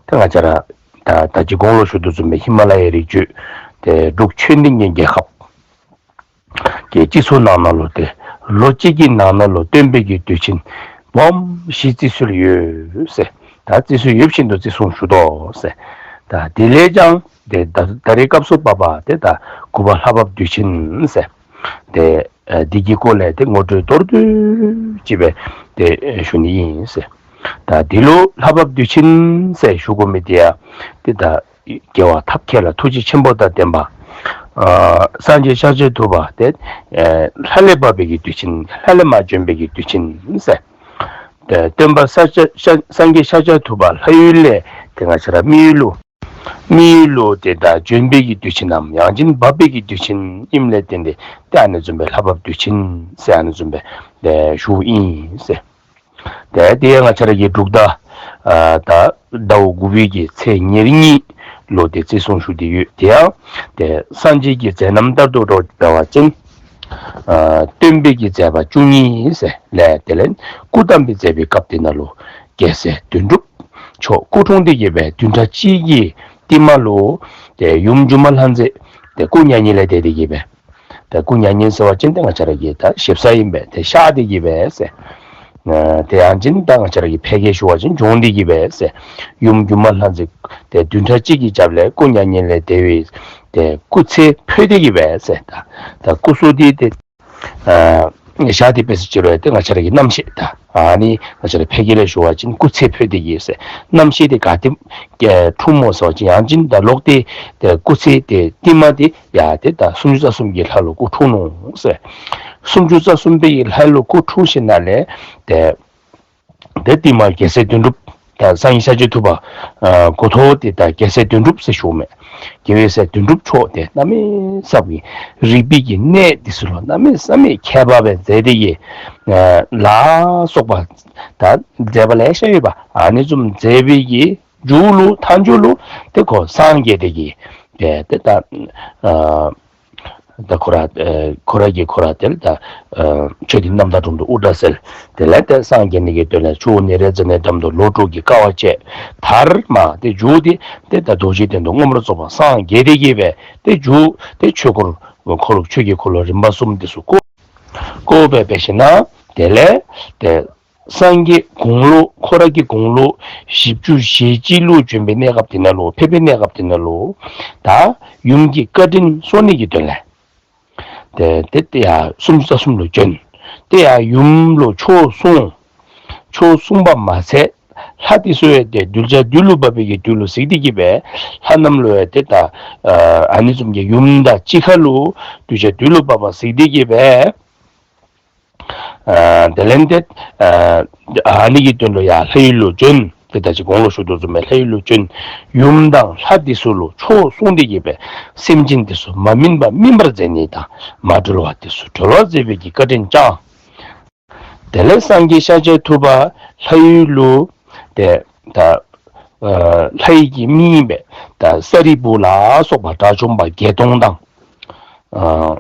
ད་ང་བཅས་ར་ ད་ད་ཅི་གོང་ལུ་ཞུ་དོ་བཟུམ་སྦེ་ཧི་མ་ལ་ཡའི་རི་རྒྱུད་ཏེ་འབྲུག་ཆོས་ལྡན་གྱི་རྒྱལ་ཁབ་ཀྱི་སྤྱི་ཚོགས་ནང་ན་ལུ་ཏེ་ལོ་གཅིག་གི་ནང་ན་ལུ་སྟོན་པའི་གི་དུས་ཆེན་སྦོམ་བཞི་བརྩི་སྲོལ་ཡོད་ཟེར། ད་བརྩི་སྲོལ་ཡོད་བཞིན་དུ་བརྩི་སྲུང་ཞུ་དོ་ཟེར། ད་དེ་ལས་ཀྱང་ཏེ་ད་ད་རེས་སྐབས་སུ་བབ་པ་ཏེ་ད་དགུ་པ་ལྷ་བབས་དུས་ཆེན་ཟེར། ཏེ་ཨ་འདི་གི་སྐོར་ལས་ཏེ་ངོ་སྤྲོད་མདོར་བསྡུས་ཅིག་སྦེ་ཏེ་ཨེ་ཞུ་ནི་ཨིན་ཟེར། ད་འདི་ལུ་ལྷ་བབས་དུས་ཆེན་ཟེར་ཞུ་དགོ་མི་འདི་ཡང་ཏེ་ད་རྒྱལ་བ་ཐབས་མཁས་ལ་ཐུགས་རྗེ་ཆེན་པོ་དང་ལྡན་པ་ཨ་སངས་རྒྱས་ཤཱཀྱ་ཐུབ་པ་ཏེ་ཨེ་ལྷ་ལས་བབས་པའི་གི་དུས་ཆེན། ལྷ་ལས་མར་བྱོན་པའི་གི་དུས་ཆེན་ཟེར། ཏེ་སྟོན་པ་ཤཱཀྱ་ཤཱ་སངས་རྒྱས་ཤཱཀྱ་ཐུབ་པ་ལྷ་ཡུལ་ལས་ཏེ་ང་བཅས་ར་མི་ཡུལ་ལུ་མི་ཡུལ་ལུ་ཏེ་ད་བྱོན་པའི་གི་དུས་ཆེན་ནམ་ཡང་ཅིན་བབས་པའི་གི་དུས་ཆེན་ཨིནམ་ལས་བརྟེན་ཏེ་ཏེ་ཨ་ནི་བཟུམ་སྦེ་ལྷ་བབས་དུས་ཆེན་ཟེར་ཨ་ནི་བཟུམ་སྦེ་ཏེ་ཞུཝ་ཨིན་ཟེར། ཏེ་དེ་ཡང་ང་བཅས་ར་གི་འབྲུག་ཟླ་ཨ་ད་ཟླཝ་དགུ་པའི་གི་ཚེས་ཉེར་གཉིས་ལུ་ཏེ་བརྩི་སྲུང་ཞུ་སྟེ་ཡོད། དེ་ཡང་ཏེ་སངས་རྒྱས་ཀྱི་མཛད་རྣམ་ལྟར་དུ་འགྲོ་འབད་བ་ཅིན་ཨ་སྟོན་པའི་གི་མཛད་པ་བཅུ་གཉིས་ཟེར་ལས་དེ་ལས་སྐུ་བལྟམས་པའི་མཛད་པའི་སྐབས་དེ་ནང་ལུ་རྒྱལ་སྲས་དོན་གྲུབ་མཆོག་སྐུ་འཁྲུངས་ཏེ་གི་སྦེ་བདུན་ཕྲག་གཅིག་གི་རྟིང་མ་ལུ་ཏེ་ཡུམ་སྒྱུ་མ་ལྷ་མཛེས་ཏེ་སྐུ་མྱ་ངན་ལས་འདས་ཏེ་གི་སྦེ་ཏེ་སྐུ་མྱ་ངན་ཟེར་བ་ཅིན་ཏེ་ང་བཅས་ར་གི་ད་ཞིབ་ས་ཨིན་པས། ཏེ་གཤགས་ཏེ་གི་སྦེ་ཟེར། ཨ་དེ་ཡང་ཅིན་ད་ང་བཅས་ར་གི་ཕལ་སྐད་ཞུ་བ་ཅིན་བྱོན་ཏེ་གི་སྦེ་ཟེར། ཡུམ་སྒྱུ་མ་ལྷ་མཛེས་ཏེ་བདུན་ཕྲག་གཅིག་གི་རྒྱབ་ལས་སྐུ་མྱ་ངན་ལས་འདས་པའི་ཏེ་སྐུ་ཚེ་འཕོས་ཏེ་གི་སྦེ་ཟེར། ད་ད་སྐུ་གཟུགས་འདི་ཏེ་ཨ་བཞག་སྟེ་སྦེ་ཟེར་ཅི་རུང་ཏེ་ང་བཅས་ར་གི་རྣམ་ཤེས་ད་ཨ་ནི་ང་བཅས་ར་ཕལ་སྐད་ལས་ཞུ་བ་ཅིན་སྐུ་ཚེ་འཕོས་ཏེ་གི་ཟེར། རྣམ་ཤེས་འདི་ག་ཏེ་འཁྲུངསམ་སྨོ་ཟེར་བ་ཅིན་ཡང་ཅིན་ད་ལོག་སྟེ་ཏེ་སྐུ་ཚེ་ཏེ་རྟིང་མ་འདི་ཡར་ཏེ་ད་སུམ་ཅུ་རྩ་གསུམ་གྱི་ལྷ་ལུ་སྐུ་འཁྲུངས་ནུག་ཟེར། སུམ་ཅུ་རྩ་གསུམ་པའི་ལྷ་ལུ་སྐུ་འཁྲུངས་ཞིནམ་ལས་ཏེ་ཏེ་རྟིང་མ་རྒྱལ་སྲས་དོན་གྲུབ་ད་སངས་རྒྱས་ཤཱཀྱ་ཐུབ་པ་ཨ་འགོ་ཐོག་འདི་ད་རྒྱལ་སྲས་དོན་གྲུབ་ཟེར་ཞུཝ་མས། རྒྱལ་བའི་སྲས་དོན་གྲུབ་མཆོག་འདི་གནམ་མེད་ས་མེད་རིག་པའི་གི་གནས་འདི་ཚུ་ལུ་གནམ་མེད་ས་མེད་མཁས་པ་སྦེ་མཛད་དེ་གི་ཨ་ལ་སོགས་པ་ད་མཛད་པ་ལེ་ཤ་ཡོད་པ་ཨ་ནི་བཟུམ་མཛད་པའི་གི་མཇུག་ལུ་མཐའ་མཇུག་ལུ་ཏེ་ཁོ་སངས་རྒྱས་ཏེ་གི་ཏེ་ཏེ་ད་ཨ་ད་ཁོ་ར་ཨེ་ཁོ་ར་གིས་ཁོ་ར་དེ་ལས་ད་ཨ་ཆོས་འདི་རྣམ་དག་སྒྲོམ་དུ་དབུ་སྐྲ་བསལ། དེ་ལས་ཏེ་སངས་རྒྱས་ནི་གི་དོན་ལས་ཆུ་བོ་ནཻ་རཉྫ་ནའི་འགྲམ་དུ་ལོ་དྲུག་གི་དཀའ་བ་སྤྱད། མཐར་མ་ཏེ་མཇུག་འདི་ཏེ་ད་རྡོ་རྗེ་གདན་དུ་མངོན་པར་རྫོགས་པར་སངས་རྒྱས་ཏེ་གི་སྦེ་ཏེ་མཇུག་ཏེ་ཆོས་འཁོར་འཁོར་ལོ་ཆོས་ཀྱི་འཁོར་ལོ་རིམ་པ་གསུམ་འདི་ཚུ་བསྐོར་བསྐོར་སྦེ་འབད་ཞིནམ་དེ་ལས་ཏེ་སངས་རྒྱས་དགུང་ལོ་ཁོ་ར་གི་དགུང་ལོ་བཞི་བཅུ་ཞེ་གཅིག་ལུ་བྱོན་པའི་གནས་སྐབས་དེ་ནང་ལུ་ཕེབས་པའི་གནས་སྐབས་དེ་ནང་ལུ་ད་ཡུམ་གྱི་བཀའ་དྲིན་གསོ་ནི་གི་དོན་ལས་ཏེ་ཏེ་ཏེ་ཡར་སུམ་ཅུ་རྩ་གསུམ་ལུ་བྱོན། ཏེ་ཡར་ཡུམ་ལུ་ཆོས་གསུངས། ཆོས་གསུངས་པ་མ་ཚད་ལྷ་འདི་ཚུ་ཡང་ཏེ་གདུལ་བྱ་དུས་ལུ་བབས་པའི་གི་དུས་ལུ་གཟིགས་ཏེ་གི་སྦེ་ལྷ་རྣམས་ལུ་ཡང་ཏེ་ད་ཨ་ནི་བཟུམ་གྱི་ཡུམ་དང་གཅིག་ཁར་ལུ་གདུལ་བྱ་དུས་ལུ་བབས་པ་གཟིགས་ཏེ་གི་སྦེ་ཨ་དེ་ལས་ཏེ་ཨ་ཨ་ནི་གི་དོན་ལུ་ཡར་ལྷ་ཡུལ་ལུ་བྱོན། ཏེ་ད་ཅི་གོང་ལུ་ཞུ་དོ་བཟུམ་སྦེ་ལྷ་ཡུལ་ལུ་བྱོན། ཡུམ་དང་ལྷ་འདི་ཚུ་ལུ་ཆོས་གསུངས་ཏེ་གི་སྦེ་སེམས་ཅན་འདི་ཚུ་མ་སྨིན་པ་སྨིན་པར་མཛད་ནི་དང་མ་གྲོལ་བ་འདི་ཚུ་གྲོལ་བར་མཛད་པའི་གི་བཀའ་དྲིན་བསྐྱངས། དེ་ལས་སངས་རྒྱས་ཤཱཀྱ་ཐུབ་པ་ལྷ་ཡུལ་ལུ་ཏེ་ད་ཨ་ལྷ་ཡི་གི་མི་ཨིན་པས། ད་ས་རིལ་བུ་ལ་སོགས་པ་དགྲ་བཅོམ་པ་བརྒྱད་སྟོང་དང་ཨ་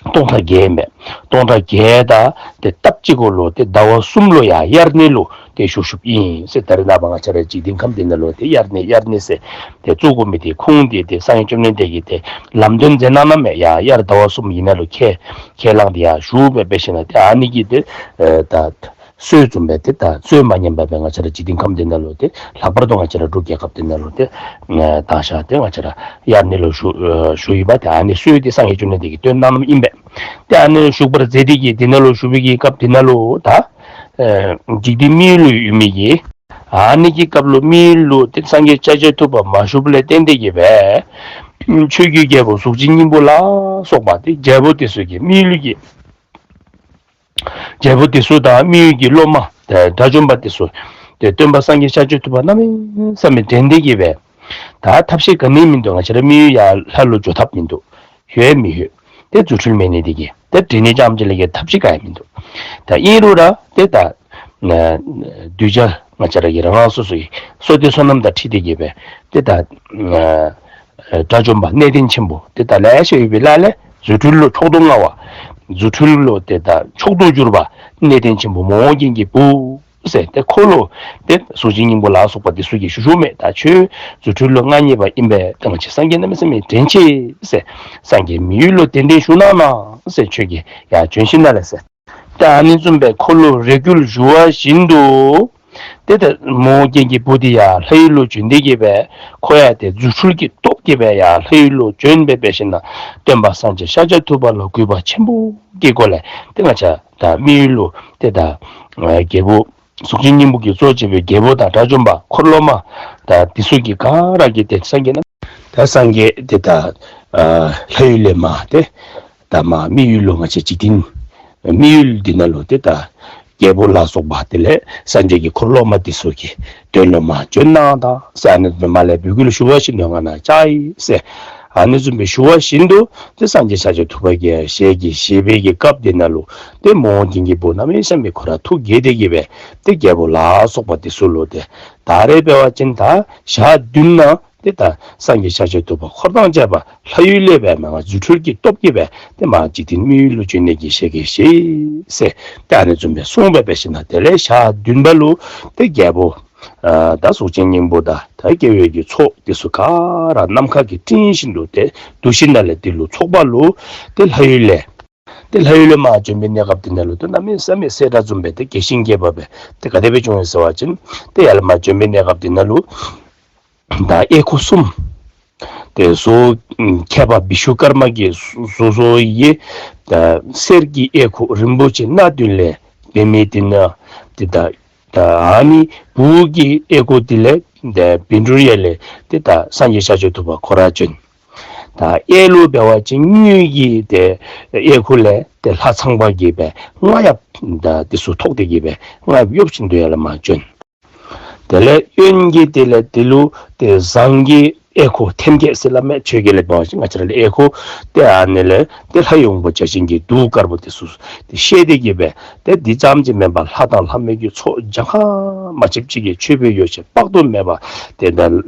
སྟོང་ཕྲག་བརྒྱད་ཨིན་པས། སྟོང་ཕྲག་བརྒྱད་དང་ཏེ་སྟབས་གཅིག་གུ་ལུ་ཏེ་ཟླ་བ་གསུམ་ལུ་ཡར་དབྱར་གནས་ལུ་ཏེ་བཞུགས་བཞུགསཔ་ཨིན་ཟེར། ད་རེས་ནངས་པ་ང་བཅས་ར་འཇིག་རྟེན་ཁམས་འདི་ནང་ལུ་ཏེ་དབྱར་གནས་དབྱར་གནས་ཟེར་ཏེ་བཙུགས་དགོ་མི་འདི་ཁུངས་འདི་ཏེ་སངས་རྒྱས་བཅོམ་ལྡན་འདས་ཀྱིས་ཏེ་ལམ་སྟོན་མཛད་གནང་གནངམ་མས། ཡར་དབྱར་ཟླ་བ་གསུམ་ཨིན་ན་ལུ་ཁས་ཁས་བླངས་ཏེ་ཡར་བཞུགས་སྦེ་འབད་ཞིནམ་ཏེ་ཨ་ནི་གི་ཏེ་ཨེ་ད་སྲོལ་བཟུམ་སྦེ་ཏེ་ད་སྲོལ་མ་ཉམས་པར་སྦེ་ང་བཅས་ར་འཇིག་རྟེན་ཁམས་འདི་ནང་ལུ་ཏེ་ལྷག་པར་དུ་ང་བཅས་ར་འབྲུག་རྒྱལ་ཁབ་འདི་ནང་ལུ་ཏེ་ཨེ་དང་ཤར་ཏེ་ང་བཅས་ར་དབྱར་གནས་ལུ་བཞུགས་ཨེ་བཞུགས་ཡོདཔ་ཏེ་ཨ་ནི་སྲོལ་འདི་སངས་རྒྱས་བཅོམ་ལྡན་འདས་ཀྱིས་སྟོན་གནང་གནངམ་ཨིན་པས། ཏེ་ཨ་ནི་བཞུགས་པར་མཛད་དེ་གི་འདི་ནང་ལུ་བཞུགས་པའི་གི་སྐབས་འདི་ནང་ལུ་ད་ཨེ་འཇིག་རྟེན་མི་ཡུལ་ལུ་ཡོད་མི་གི་ཨ་ནི་གི་སྐབས་ལུ་མི་ཡུལ་ལུ་ཏེ་སངས་རྒྱས་ཤཱཀྱ་ཐུབ་པ་མ་བཞུགསཔ་ལས་བརྟེན་ཏེ་གི་སྦེ་ཆོས་ཀྱི་རྒྱལ་པོ་གཟུགས་ཅན་སྙིང་པོ་ལ་སོགས་པ་ཏེ་རྒྱལ་པོ་འདི་ཚུ་གིས་མི་ཡུལ་གྱི་རྒྱལ་པོ་འདི་ཚུ་དང་མི་ཡུལ་གྱི་སློབ་མ་ཏེ་དགྲ་བཅོམ་པ་འདི་ཚུ་ཏེ་སྟོན་པ་སངས་རྒྱས་ཤཱཀྱ་ཐུབ་པ་གནམ་མེད་ས་མེད་དྲན་ཏེ་གི་སྦེ་ད་ཐབས་ཤེས་ག་ནི་མིན་འདུག། ང་བཅས་ར་མི་ཡུལ་ཡར་ལྷ་ལུ་འགྱོ་ཐབས་མིན་འདུག། ཡོད་མི་ཡོད། ཏེ་རྫུ་འཕྲུལ་མེད་ནི་འདི་གིས་ཏེ་འདྲེན་ནི་རྐྱངམ་ཅིག་ལས་ཀྱི་ཐབས་ཤེས་ག་ཡང་མིན་འདུག། ད་ཨིན་རུང་ར་ཏེ་ད་ཨ་གདུལ་བྱ་ང་བཅས་ར་གི་རང་རང་སོ་སོའི་བསོད་བདེ་བསོད་ནམས་དང་འཁྲིལ་ཏེ་གི་སྦེ་ཏེ་ད་ཨ་དགྲ་བཅོམ་པ་གནས་བརྟན་ཆེན་པོ་ཏེ་ད་ལེ་ཤ་ཡོད་པའི་ལ་ལས་རྫུ་འཕྲུལ་ལུ་མཆོག་ཏུ་མངའ་བ། རྫུ་འཕྲུལ་ལུ་ཏེ་ད་མཆོག་ཏུ་གྱུར་པ་གནས་བརྟན་ཆེན་པོ་མོའུ་འགལ་གྱི་བུ་ ཟེར། ཏེ་འཁོར་ལོ་ཏེ་གཟུགས་ཅན་སྙིང་པོ་ལ་སོགས་པ་འདི་ཚུ་གིས་ཞུ་ཞུཝ་མས། ད་ཁྱོད་རྫུ་འཕྲུལ་ལུ་མངའ་བརྙེས་པ་ཨིན་པས། ཏེ་ང་བཅས་སངས་རྒྱས་གནམ་མེད་ས་མེད་དྲན་ཆེ་ཟེར། སངས་རྒྱས་མི་ཡུལ་ལུ་གདན་འདྲེན་ཞུ་གནང་གནང་ཟེར། ཁྱོད་ཀྱིས་ཡར་བྱོན་ཞིནམ་ལས་ཟེར། ད་ཨ་ནི་བཟུམ་སྦེ་འཁོར་ལོ་རས་གུར་ཞུ་བ་བཞིན་དུ་ཏེ་ད་མོའུ་འགལ་གྱི་བུ་འདི་ཡར་ལྷ་ཡུལ་ལུ་བྱོན་ཏེ་གི་སྦེ་ཁོ་ཡང་ཏེ་རྫུ་འཕྲུལ་གྱི་སྟོབས་ཀྱིས་སྦེ་ཡར་ལྷ་ཡུལ་ལུ་བྱོན་སྦེ་འབད་ཞིནམ་ལས་སྟོན་པ་སངས་རྒྱས་ཤཱཀྱ་ཐུབ་པ་ལུ་གུས་པ་ཆེན་པོ་གི་སྒོ་ལས་ཏེ་ང་བཅས་ད་མི་ཡུལ་ལུ་ཏེ་ད་ཨ་རྒྱལ་པོ་གཟུགས་ཅན་སྙིང་པོ་གིས་གཙོ་བྱས་པའི་རྒྱལ་པོ་དང་དགྲ་བཅོམ་པ་འཁོར་སློབ་མ་དང་འདི་ཚུ་གིས་ག་ར་གིས་ཏེ་སངས་རྒྱས་ན་ད་སངས་རྒྱས་ཏེ་ད་ཨ་ལྷ་ཡུལ་ལས་མར་ཏེ་ད་མར་མི་ཡུལ་ལུ་ང་བཅས་འཇིག་རྟེན་མི་ཡུལ་འདི་ནང་ལུ་ཏེ་ད་རྒྱལ་པོ་ལ་སོགས་པ་དེ་ལས་སངས་རྒྱས་ཀྱི་འཁོར་སློབ་མ་འདི་ཚུ་གི་དོན་ལུ་མར་བྱོན་གནང་ད་ཟེར། ཨ་ནི་མར་ལས་འབོད་སྐུལ་ཞུ་བ་བཞིན་དུ་ང་ནཱ་བཅར་ཡི་ཟེར། ཨ་ནི་བཟུམ་སྦེ་ཞུ་བ་བཞིན་དུ་ཏེ་སངས་རྒྱས་ཤཱཀྱ་ཐུབ་པ་གིས་ཞལ་གྱིས་བཞེས་པའི་གི་སྐབས་འདི་ནང་ལུ་ཏེ་མོའུ་འགལ་གྱི་བུ་གནམ་མེད་ས་མེད་ཁོ་ར་ཐུགས་དགྱེས་ཏེ་གི་སྦེ་ཏེ་རྒྱལ་པོ་ལ་སོགས་པ་འདི་ཚུ་ལུ་ཏེ་ད་རེས་འབད་བ་ཅིན་ད་ཞག་བདུན་ནང་ཏེ་ད་སངས་རྒྱས་ཤཱཀྱ་ཐུབ་པ་འཁོར་དང་བཅས་པ་ལྷ་ཡུལ་ལས་སྦེ་མར་རྫུ་འཕྲུལ་གྱི་སྟོབས་ཀྱིས་སྦེ་ཏེ་མར་འཇིག་རྟེན་མི་ཡུལ་ལུ་བྱོན་ནི་གི་ཞལ་གྱིས་བཞེས་ཟེར། ཏེ་ཨ་ནི་བཟུམ་སྦེ་གསུངས་སྦེ་འབད་ཞིནམ་ལས་དེ་ལས་ཞག་བདུན་པ་ལུ་ཏེ་རྒྱལ་པོ་ཨ་ད་གཟུགས་ཅན་སྙིང་པོ་དང་ད་དགེ་བའི་གི་ཚོགས་འདི་ཚུ་ག་ར་ནམ་མཁའ་གི་སྤྲིན་བཞིན་དུ་ཏེ་འདུ་ཞིནམ་ལས་འདི་ལུ་ཚོགས་པ་ལུ་ཏེ་ལྷ་ཡུལ་ལས་ཏེ་ལྷ་ཡུལ་ལས་མར་བྱོན་པའི་གནས་སྐབས་འདི་ནང་ལུ་ཏེ་གནམ་མེད་ས་མེད་སྲས་དགྲ་བཅོམ་པས་ཏེ་དགེ་ཞིང་རྒྱས་པ་སྦེ་ཏེ་ག་དེ་སྦེ་བྱུང་ཡི་ཟེར་བ་ཅིན་ཏེ་ཡར་ལས་མར་བྱོན་པའི་གནས་སྐབས་འདི་ནང་ལུ་ད་གཡས་འཁོར་གསུམ་ཏེ་བཟོ་མཁས་པ་བི་ཤྭ་ཀརྨ་གིས་བཟོ་བཟོ་བའི་གི་ད་གསེར་གྱི་གཡས་འཁོར་རིན་པོ་ཆེ་སྣ་བདུན་ལས་འབད་མི་འདི་ནང་ཏེ་ད་ད་ཨ་ནི་བུ་གི་གཡས་འཁོར་འདི་ལས་ད་བཻ་ཌཱུརྱ་ལས་ཏེ་ད་སངས་རྒྱས་ཤཱཀྱ་ཐུབ་པ་ཁོ་ར་བྱོན། ད་གཡས་ལུ་འབད་བ་ཅིན་དངུལ་གྱི་ཏེ་གཡས་འཁོར་ལས་ཏེ་ལྷ་ཚངས་པ་གིས་སྦེ་རྔ་ཡབ་ད་འདི་ཚུ་ཐོགས་ཏེ་གི་སྦེ་རྔ་ཡབ་གཡོ་བཞིན་དུ་ཡར་ལས་མར་བྱོན། དེ་ལས་གཡོན་གྱི་དེ་ལས་འདི་ལུ་ཏེ་ཟངས་ཀྱི་གཡས་འཁོར་ཐེམ་སྐས་ཟེར་སླབ་མས། ཆོས་སྐད་ལས་འབད་བ་ཅིན་ང་བཅས་ར་ལས་གཡས་འཁོར་ཏེ་ཨ་ནི་ལས་ཏེ་ལྷའི་དབང་པོ་བརྒྱ་བྱིན་གྱི་གདུགས་དཀར་པོ་འདི་ཚུ་ཏེ་བཤད་དེ་གི་སྦེ་ཏེ་འདི་ཙམ་ཅིག་མེན་པར་ལྷ་དང་ལྷ་མོ་གི་ཚོགས་གྱངས་ཁ་མ་ཆོདཔ་ཅིག་གིས་མཆོད་པའི་ཡོ་བྱད་དཔག་ཏུ་མེད་པ་ཏེ་ད་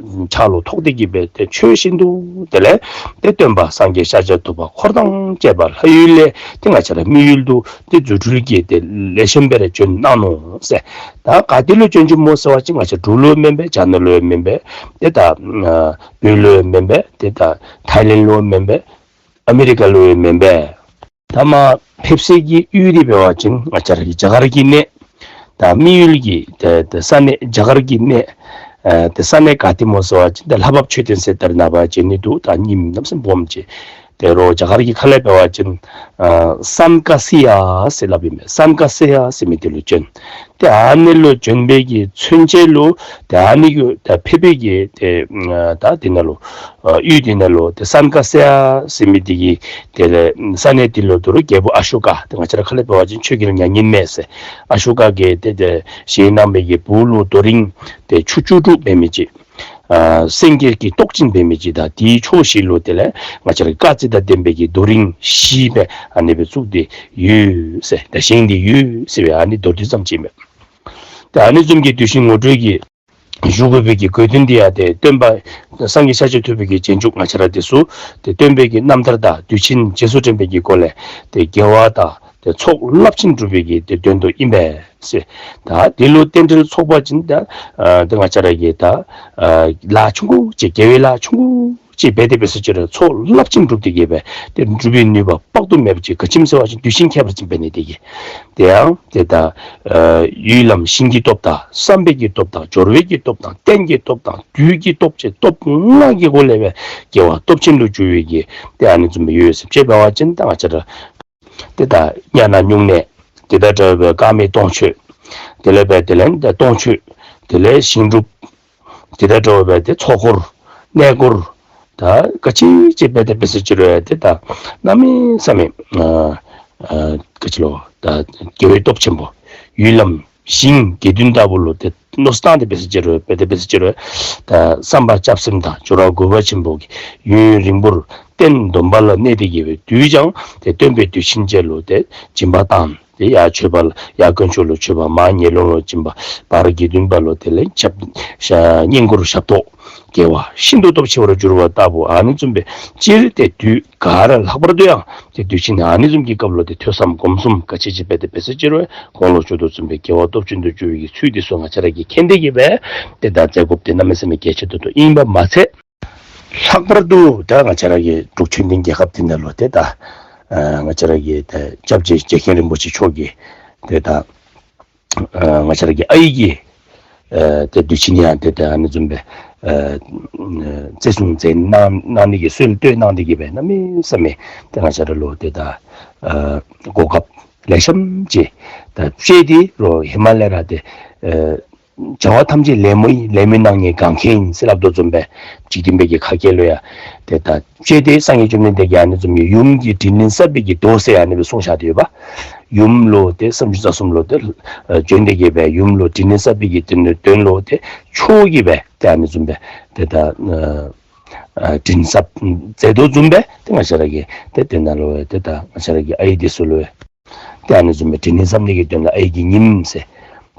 ཕྱག་ལུ་ཐོགས་ཏེ་གི་སྦེ་ཏེ་མཆོད་བཞིན་དུ་དེ་ལས་ཏེ་སྟོན་པ་སངས་རྒྱས་ཤཱཀྱ་ཐུབ་པ་འཁོར་དང་བཅས་པ་ལྷ་ཡུལ་ལས་ཏེ་ང་བཅས་ར་མི་ཡུལ་དུ་ཏེ་རྫུ་འཕྲུལ་གྱིས་ཏེ་ལེགས་ཤོམ་སྦེ་ར་བྱོན་གནང་ནུག་ཟེར། ད་ག་ཏེ་ལུ་བྱོན་བྱོནམ་སྨོ་ཟེར་བ་ཅིན་ང་བཅས་འབྲུག་ལུ་མེན་པས། རྒྱ་ནག་ལུ་མེན་པས། ཏེ་ད་ཨ་བོད་ལུ་མེན་པས། ཏེ་ད་ཐའི་ལེནཌ་ལུ་མེན་པས། ཨ་མི་རི་ཀ་ལུ་མེན་པས། ད་མར་ཕེབས་སའི་གི་ཡུལ་འདི་འབད་བ་ཅིན་ང་བཅས་ར་གི་རྒྱ་གར་གྱི་གནས། ད་མི་ཡུལ་གྱི་ཏེ་ཏེ་ས་གནས་རྒྱ་གར་གྱི་གནས། ཨ་ཏེ་ས་གནས་ག་ཏེ་སྨོ་ཟེར་བ་ཅིན་ཏེ་ལྷ་བབས་མཆོད་རྟེན་ཟེར་ད་རེས་ནངས་པ་མཇལ་ནི་འདུག། ད་ཉིམ་གནམ་མེད་ས་མེད་སྦོམ་ཅིག། ཏེ་རོགས་རྒྱ་གར་གྱི་ཁ་ལས་འབད་བ་ཅིན་ཨ་སན་ཀ་སི་ཡ་ཟེར་སླབ་ཨིན་མས། སན་ཀ་སི་ཡ་ཟེར་མི་འདི་ལུ་བྱོན། ཏེ་ཨ་ནི་ལུ་བྱོན་པའི་གི་ཚུན་ཆད་ལུ་ཏེ་ཨ་ནི་གི་ད་ཕེབས་པའི་གི་ཏེ་ཨ་ད་འདི་ནང་ལུ་ཨ་ཡུལ་འདི་ནང་ལུ་ཏེ་སན་ཀ་སི་ཡ་ཟེར་མི་འདི་གི་དེ་ལས་ས་གནས་འདི་ལུ་དོ་རུང་རྒྱལ་པོ་ཨ་ཤོ་ཀ་ཏེ་ང་བཅས་ར་ཁ་ལས་འབད་བ་ཅིན་ཆོས་རྒྱལ་མྱ་ངན་མེད་ཟེར་ཨ་ཤོ་ཀ་གིས་ཏེ་ཏེ་བཞེས་གནང་བའི་གི་བོད་ལུ་རྡོ་རིང་ཏེ་ཆུ་བཅུ་དྲུག་འབད་མི་ཅིག། ཨ་སེང་གེ་གི་ཏོག་ཅན་འབད་མི་ཅིག་དང་དེའི་ཕྱོགས་བཞི་ལུ་དེ་ལས་ང་བཅས་ར་བཀའ་རྩི་དང་ལྡན་པའི་གི་རྡོ་རིང་བཞི་སྦེ་ཨ་ནི་སྦེ་བཙུགས་ཏེ་ཡོད་ཟེར། ད་བཞེངས་ཏེ་ཡོད་ཟེར་བའི་ཨ་ནི་མདོར་བསྡུས་ཙམ་ཅིག་ཨིན་མས། ད་ཨ་ནི་བཟུམ་གྱི་གདུལ་ཞིང་ངོ་སྤྲོད་ཀྱི་ཞུ་དགོ་པའི་གི་དགོས་དོན་འདི་ཡང་ཏེ་སྟོན་པ་སངས་རྒྱས་ཤཱཀྱ་ཐུབ་པའི་གི་རྗེས་འཇུག་ང་བཅས་ར་འདི་ཚུ་ཏེ་སྟོན་པའི་གི་རྣམ་ཐར་དང་དུས་ཆེན་རྗེས་སུ་དྲན་པའི་གི་སྒོ་ལས་ཏེ་དགེ་བ་དང་ཏེ་ཚོགས་རླབས་ཆེན་སྒྲུབ་པའི་གི་ཏེ་དོན་དུ་ཨིན་པས་ཟེར། ད་འདི་ལུ་རྟེན་འབྲེལ་ཚོགས་པ་ཅིན་ད་ཨ་ཏེ་ང་བཅས་ར་གི་ད་ཨ་ལཱ་ཆུང་ཀུ་ཅིག་དགེ་བའི་ལཱ་ཆུང་ཀུ་ཅིག་འབད་དེ་འབད་ས་ཅིག་རུང་ཚོགས་རླབས་ཆེན་སྒྲུབ་སྟེ་གི་སྦེ་ཏེ་སྒྲུབ་པའི་ནུས་པ་དཔག་ཏུ་མེད་པ་ཅིག། ག་ཅི་སྨོ་ཟེར་བ་ཅིན་གདུལ་ཞིང་ཁྱད་པར་ཅན་འབད་ནི་དེ་གིས། དེ་ཡང་ཏེ་ད་ཨ་ཡུལ་ལམ་ཞིང་གི་སྟོབས་དང་བསམ་པའི་གི་སྟོབས་དང་སྦྱོར་བའི་གི་སྟོབས་དང་རྟེན་གྱི་སྟོབས་དང་དུས་ཀྱི་སྟོབས་བཅས་སྟོབས་ལྔ་གི་སྒོ་ལས་སྦེ་དགེ་བ་སྟོབས་ཆེན་དུ་འགྱུར་བའི་གི་ཏེ་ཨ་ནི་བཟུམ་སྦེ་ཡོད་ཟེར། དཔྱེ་འབད་བ་ཅིན་ད་ང་བཅས་ར་ཏེ་ད་གཉའ་ན་སྨྱུང་གནས། དེ་དང་འདྲ་བའི་དཀར་མེ་སྟོང་མཆོད། དེ་ལས་སྦེ་དེ་ལས་ད་སྟོང་མཆོད། དེ་ལས་ཞིང་སྒྲུབ། དེ་དང་འདྲ་བའི་ཏེ་ཚོགས་འཁོར། གནས་སྐོར། ད་ག་ཅི་ཅིག་འབད་དེ་འབད་ས་ཅིག་རུང་ཏེ་ད་གནམ་མེད་ས་མེད་ཨ་ཨ་ག་ཅི་ལོ་ད་དགེ་བའི་སྟོབས་ཆེན་པོ། ཡུལ་ལམ་ཞིང་དགེ་འདུན་ལྟ་བུ་ལུ་ཏེ་མནོ་བསམ་བཏང་སྟེ་འབད་ས་ཅིག་རུང་འབད་དེ་འབད་ས་ཅིག་རུང་ད་བསམ་པ་སྐྱབས་སེམས་དང་སྦྱོར་བ་གུས་པ་ཆེན་པོ་གིས་ཡུན་རིང་པོར་རྟེན་སྡོམ་པ་ལ་གནས་ཏེ་གི་སྦེ་དུས་ཀྱང་ཏེ་སྟོན་པའི་དུས་ཆེན་ཅིག་ལུ་ཏེ་སྦྱིན་པ་བཏང་ ཏེ་ཡར་མཆོད་པ་ཡར་དཀོན་མཆོག་ལུ་མཆོད་པ་མར་ངན་སློང་ལུ་སྦྱིན་པ་བར་དགེ་འདུན་པ་ལུ་དེ་ལས་སྐྱབས་བསྙེན་བཀུར་ཞབས་ཏོག་དགེ་བ་ཤིན་ཏུ་སྟོབས་ཆེ་བར་འགྱུར་བ་ལྟ་བུ་ཨ་ནི་བཟུམ་སྦེ་སྤྱིར་ཏེ་དུས་ག་ར་ལྷག་པར་དུ་ཡང་ཏེ་དུས་ཆེན་ཨ་ནི་བཟུམ་གྱི་སྐབས་ལུ་ཏེ་ཐོས་བསམ་སྒོམ་གསུམ་ག་ཅི་ཅིག་འབད་དེ་འབད་ས་ཅིག་རུང་གོང་ལུ་ཞུ་དོ་བཟུམ་སྦེ་དགེ་བ་སྟོབས་ཆེན་དུ་འགྱུར་བའི་གི་ཚུལ་འདི་ཚུ་ང་བཅས་ར་གིས་མཁྱེན་ཏེ་གི་སྦེ་ཏེ་ད་མཛད་དགོཔ་འདི་གནམ་མེད་ས་མེད་གལ་ཆེ་ཏོག་ཏོ་ཨིན་པ་མ་ཚད། ལྷག་པར་དུ་ད་ང་བཅས་ར་གི་འབྲུག་ཆོས་ལྡན་རྒྱལ་ཁབ་འདི་ནང་ལུ་ཏེ་ད་ཨ་ང་བཅས་ར་གི་ད་སྐྱབས་རྗེ་རྗེ་མཁན་རིན་པོ་ཆེ་མཆོག་གིས་ཏེ་ད་ཨ་ང་བཅས་ར་གི་ཨའི་གི་ཨ་ཏེ་དུས་ཆེན་ཡང་ཏེ་ད་ཨ་ནི་བཟུམ་སྦེ་ཨ་བརྩི་སྲུང་མཛད་གནང་གནང་ནི་གི་སྲོལ་བཏོད་གནང་སྟེ་གི་སྦེ་གནམ་མེད་ས་མེད་ཏེ་ང་བཅས་ར་ལུ་ཏེ་ད་ཨ་གོ་སྐབས་ལེགས་ཤོམ་ཅིག་ད་སྤྱིར་ཏེ་རོགས་ཧེ་མ་ལས་ར་ཏེ་ཨ་བྱ་བ་ཐམས་ཅད་ལད་མོ་ཡིན། ལད་མོ་གནང་མཁན་གང་མཁན་ཡིན་ཟེར་སླབ་དོ་བཟུམ་སྦེ་འཇིག་རྟེན་པའི་གི་ཁ་སྐད་ལུ་ཡང་ཏེ་ད་སྤྱིར་ཏེ་སངས་རྒྱས་བཅོམ་ལྡན་འདས་ཀྱིས་ཨ་ནི་བཟུམ་ཡུམ་གྱི་དྲིན་ལན་བསབ་པའི་གི་མདོ་ཟེར་ཨ་ནི་སྦེ་གསུངས་བཞག་སྟེ་ཡོད་པ། ཡུམ་ལུ་ཏེ་བསམ་བརྗོད་རྩ་གསུམ་ལུ་ཏེ་ཨ་བྱོན་ཏེ་གི་སྦེ་ཡུམ་ལུ་དྲིན་ལན་བསབ་པའི་གི་དོན་དོན་ལུ་ཏེ་མཆོག་གི་སྦེ་ཏེ་ཨ་ནི་བཟུམ་སྦེ་ཏེ་ད་ཨ་ཨ་དྲིན་གསབ་མཛད་དོ་བཟུམ་སྦེ་ཏེ་ང་བཅས་ར་གི་ཏེ་དེ་ནང་ལུ་ཏེ་ད་ང་བཅས་ར་གི་ཨའི་འདི་ཚུ་ལུ་ཏེ་ཨ་ནི་བཟུམ་སྦེ་དྲིན་ལན་བསབ་ནི་གི་དོན་ལུ་ཨའི་གི་ཉིནམ་ཟེར་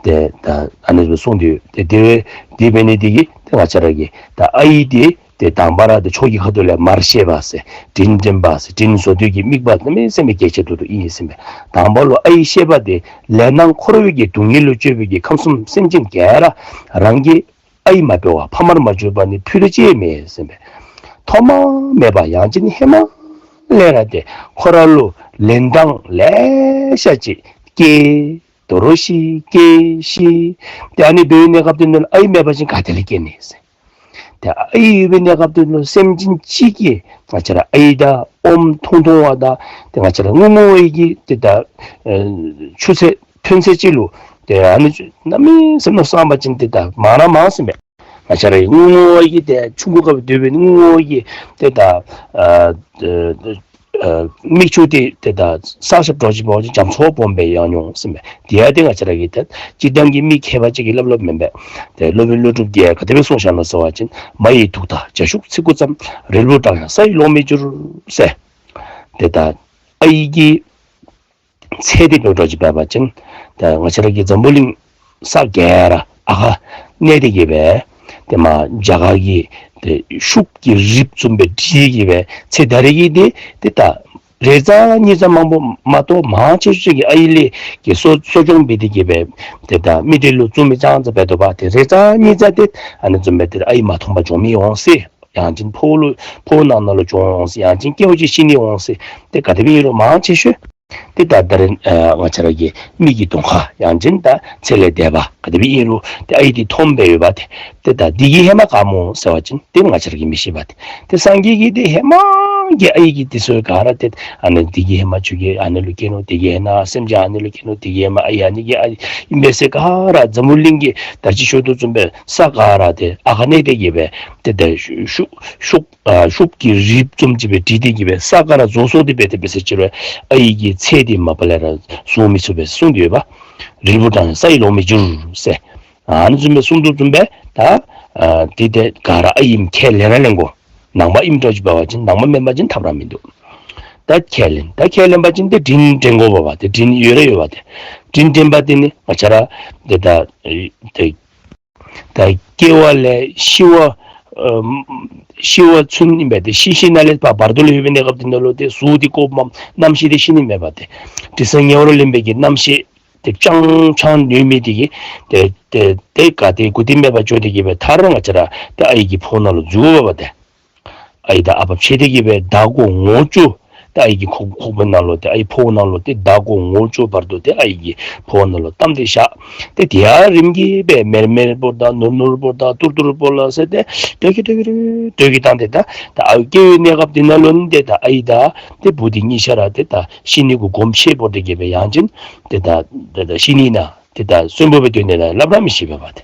ཏེ་ད་ཨ་ནི་བཟུམ་གསུངས་ཏེ་ཡོད། ཏེ་དེ་བས་དེ་འབད་ནི་དེ་གིས་ཏེ་ང་བཅས་ར་གིས་ད་ཨའི་འདི་ཏེ་དང་པ་ར་ཏེ་མཆོག་གི་ཁ་ཐུག་ལས་མར་བཤད་པ་ཟེར་དྲིན་དྲན་པ་ཟེར་དྲིན་གཟོ་འདོད་ཀྱི་དམིགས་པ་གནམ་མེད་ས་མེད་གལ་ཆེ་ཏོག་ཏོ་ཨིན་ཟེར་མས། དང་པ་ལུ་ཨའི་བཤད་པ་འདི་ལས་སྣང་འཁོར་བའི་གི་སྡུག་བསྔལ་ལུ་སྤྱོད་པའི་གི་ཁམས་གསུམ་སེམས་ཅན་ག་ར་རང་གི་ཨའི་མ་འབད་བར་ཕ་མར་མ་གྱུར་པ་ནི་ཕུད་རེ་ཅིག་མེད་ཟེར་མས། ཐོག་མ་མེད་པ་ཡང་ཅིན་ཧེ་མ་ལས་ར་ཏེ་ཁོ་ར་ལུ་ལན་གྲངས་ལེ་ཤ་ཅིག་སྐྱེ་དོ་རུང་ཤི་སྐྱེ་ཤི། ཏེ་ཨ་ནི་འབད་བའི་གནས་སྐབས་འདི་ནང་ལུ་ཨའི་མེད་པ་ཅིན་ག་ཏེ་ལས་སྐྱེ་ནི་ཟེར། ཏེ་ཨའི་ཡོད་པའི་གནས་སྐབས་འདི་ནང་ལུ་སེམས་ཅན་གཅིག་གིས་ང་བཅས་ར་ཨའི་དང་ཨོམ་འཐུང་འཐུང་བ་དང་ཏེ་ང་བཅས་ར་ངུ་ངུ་བའི་གི་ཏེ་ད་ཨ་ཆུ་ཚོད་ཐུན་ཚོད་ཅིག་ལུ་ཏེ་ཨ་ནི་ཚུ་གནམ་མེད་ས་མེད་བསམ་པ་ཅིན་ཏེ་ད་མང་ར་མང་ཟེར་མས། ང་བཅས་ར་ངུ་ངུ་བའི་གི་ཏེ་ཆུང་ཀུ་སྐབས་སྡོད་པའི་ངུ་ངུ་བའི་གི་ཏེ་ད་ཨ་ཨ་མིག་ཆུ་འདི་ཏེ་ད་བསགས་ཞབས་འགྲོ་ཅིག་འབད་བ་ཅིན་རྒྱ་མཚོ་སྦོམ་སྦེ་ཡར་འགྱོ་འོང་ཟེར་མས། དེ་ཡང་ཏེ་ང་བཅས་ར་གིས་ཏེ་སྤྱིར་བཏང་གི་མི་མཁས་པ་ཅིག་གིས་སླབ་སླབ་མེན་པས། ཏེ་སློབ་དཔོན་ཀླུ་སྒྲུབ་ཀྱིས་ག་དེ་སྦེ་གསུངས་བཞག་ནུག་ཟེར་བ་ཅིན་མ་ཡི་དུག་དང་རྒྱ་ཤུག་ཚིག་གུ་ཙམ། རིལ་བུ་བགྲང་ཡང་ས་ཡི་ལོང་མི་འགྱུར་ཟེར། ཏེ་ད་ཨའི་གི་ཚེ་འདི་འགྱོ་འགྱོ་ཅིག་འབད་བ་ཅིན་ཏེ་ང་བཅས་ར་གི་འཛམ་བུ་གླིང་ས་ག་ར་ཨ་ཁ་གནས་ཏེ་གི་སྦེ་ཏེ་མར་རྒྱ་གར་གྱི་ཏེ་ཤུག་གི་རིགས་བཟུམ་སྦེ་བྲིས་ཏེ་གི་སྦེ་ཚེ་ད་རེས་ཀྱི་འདི་ཏེ་ད་རེ་ཙམ་གཉིས་ཙམ་མང་པོ་མ་གཏོགས་མང་ཆེ་ཤོས་ཀྱིས་ཨའི་ལས་ཀྱི་གསོ་གསོ་སྐྱོང་འབད་དེ་གི་སྦེ་ཏེ་ད་མི་སྡེ་ལུ་བཙུགས་མི་ཙང་ཙ་འབད་དོ་བ། ཏེ་རེ་ཙམ་གཉིས་ཙམ་ཏེ་ཨ་ནི་བཟུམ་སྦེ་ཏེ་ཨའི་མ་མཐུན་པར་འགྱོ་མི་འོང་ཟེར། ཡང་ཅིན་ཕོཝ་ལུ་ཕོཝ་ནང་ན་ལུ་འགྱོ་འོང་ཟེར། ཡང་ཅིན་སྐྱེ་བ་ཅིག་ཤི་ནི་འོང་ཟེར། ཏེ་ག་དེ་སྦེ་ཨིན་རུང་མང་ཆེ་ཤོས་ཏེ་ད་ད་རེས་ཨ་ང་བཅས་ར་གི་མིག་གི་གདོང་ཁར་ཡང་ཅིན་ད་ཚེ་ལས་འདས་པ་ག་དེ་སྦེ་ཨིན་རུང་ཏེ་ཨའི་འདི་མཐོངམ་སྦེ་ཡོདཔ་ཏེ། ཏེ་ད་འདི་གི་ཧེ་མ་ག་སྨོ་ཟེར་བ་ཅིན་ཏེ་ང་བཅས་ར་གིས་མི་ཤེས་པས་ཏེ། ཏེ་སངས་རྒྱས་ཀྱིས་ཏེ་ཧེ་མ་གི་ཨའི་གི་འདི་ཚུ་ག་ར་ཏེ་ཨ་ནི་འདི་གི་ཧེ་མ་ཆུ་གི་ཨ་ནི་ལུ་སྐྱེས་ནུག། འདི་གི་ཧེ་མ་སེམས་ཅན་ཨ་ནི་ལུ་སྐྱེས་ནུག། འདི་གི་ཧེ་མ་ཨའི་ཨ་ནི་གི་ཨའི་ཨིན་པས་ཟེར་ག་ར་འཛམ་བུ་གླིང་གི་ད་ཅི་ཞུ་དོ་བཟུམ་སྦེ་ས་ག་ར་ཏེ་ཨ་ཁ་གནས་ཏེ་གི་སྦེ་ཏེ་ད་ཤུག་ཤུག་ཤུག་ཨ་ཤུག་གི་རིགས་བཟུམ་ཅིག་སྦེ་བྲིས་ཏེ་གི་སྦེ་ས་ག་ར་རྫོགས་སོང་སྟེ་འབད་དེ་འབད་ས་ཅིག་རུང་ཨའི་གི་ཚེ་འདི་མ་པ་ལས་ར་བཟུང་མི་ཚུགས་པས་གསུངས་ཏེ་ཡོདཔ། རིལ་བུ་བགྲང་ཡང་ས་ཡི་ལོང་མི་འགྱུར་ཟེར། ཨ་ནི་བཟུམ་སྦེ་གསུངས་དོ་བཟུམ་སྦེ་ད་ཨ་འདི་ཏེ་ག་ར་ཨའི་ཨིནམ་ཁས་ལེན་ར་ལེན་དགོ། ནང་པ་ཨིནམ་འདྲཝ་ཅིག་འབད་བ་ཅིན་ནང་པ་མེན་པ་ཅིན་ཐབས་ར་མིན་འདུག། ད་ཁས་ལེན་ད་ཁས་ལེན་པ་ཅིན་ཏེ་དྲིན་དྲན་དགོ་པས་པ། ཏེ་དྲིན་ཡོད་ར་ཡོད་པ་ཏེ། དྲིན་དྲན་པ་འདི་ནི་ང་བཅས་ར་ཏེ་ད་ཨེ་ཏེ་ད་སྐྱེ་བ་ལས་ཤི་བ་ཨ་ཤི་བ་ཚུན་ཨིན་པས་ཏེ། ཤི་ཞིནམ་ལས་ཕར་བར་དོ་ལུ་ཡོད་པའི་གནས་སྐབས་འདི་ནང་ལུ་ཏེ་གཟུགས་འདི་བཀོགཔ་མ་རྣམ་ཤེས་འདི་ཤི་ནི་མེད་པས་ཏེ། དྲི་ཟ་ཉེ་བར་ལེན་པའི་གི་རྣམ་ཤེས་ཏེ་ཅང་ཅང་ནུས་མི་འདི་གིས་ཏེ་ཏེ་ཏེ་ག་ཏེ་གུ་ཏེ་མེད་པར་འགྱོ་སྟེ་གི་སྦེ་མཐར་ང་བཅས་ར་ཏེ་ཨའི་གི་ཕོཝ་ནང་ལུ་འཛུལ་དགོ་པས་ཏེ། ཨའི་དང་ཨ་པ་ཕྱད་དེ་གི་སྦེ་ཟླ་གོ་ངོ་བཅུ་ཏེ་ཨའི་གི་ཁོག་ཁོག་པའི་ནང་ལུ་ཏེ་ཨའི་ཕོཝ་ནང་ལུ་ཏེ་ཟླ་གོ་ངོ་བཅུ་བར་དུ་ཏེ་ཨའི་གི་ཕོཝ་ནང་ལུ་བསྡམས་ཏེ་བཞག། ཏེ་དེ་ཡང་རིམ་གྱིས་སྦེ་མེར་མེར་པོ་དང་ནུར་ནུར་པོ་དང་ཏུར་ཏུར་པོ་ལ་ཟེར་ཏེ་དོད་ཀྱིས་དོད་ཀྱིས་དོད་ཀྱིས་བཏང་སྟེ་ད་ད་ཨའི་སྐྱེ་བའི་གནས་སྐབས་འདི་ནང་ལུ་ནི་ཏེ་ད་ཨའི་དང་ཏེ་བུ་འདི་གཉིས་ཆ་ར་ཏེ་ད་ཤི་ནི་གུ་གོམས་ཤེས་པོ་དེ་གི་སྦེ་ཡང་ཅིན་ཏེ་ད་ཏེ་ད་ཤི་ནི་ན་ཏེ་ད་གསོན་པོ་སྦེ་སྡོད་ནི་ན་སླབ་ར་མི་ཤེས་པས་པ་ཏེ།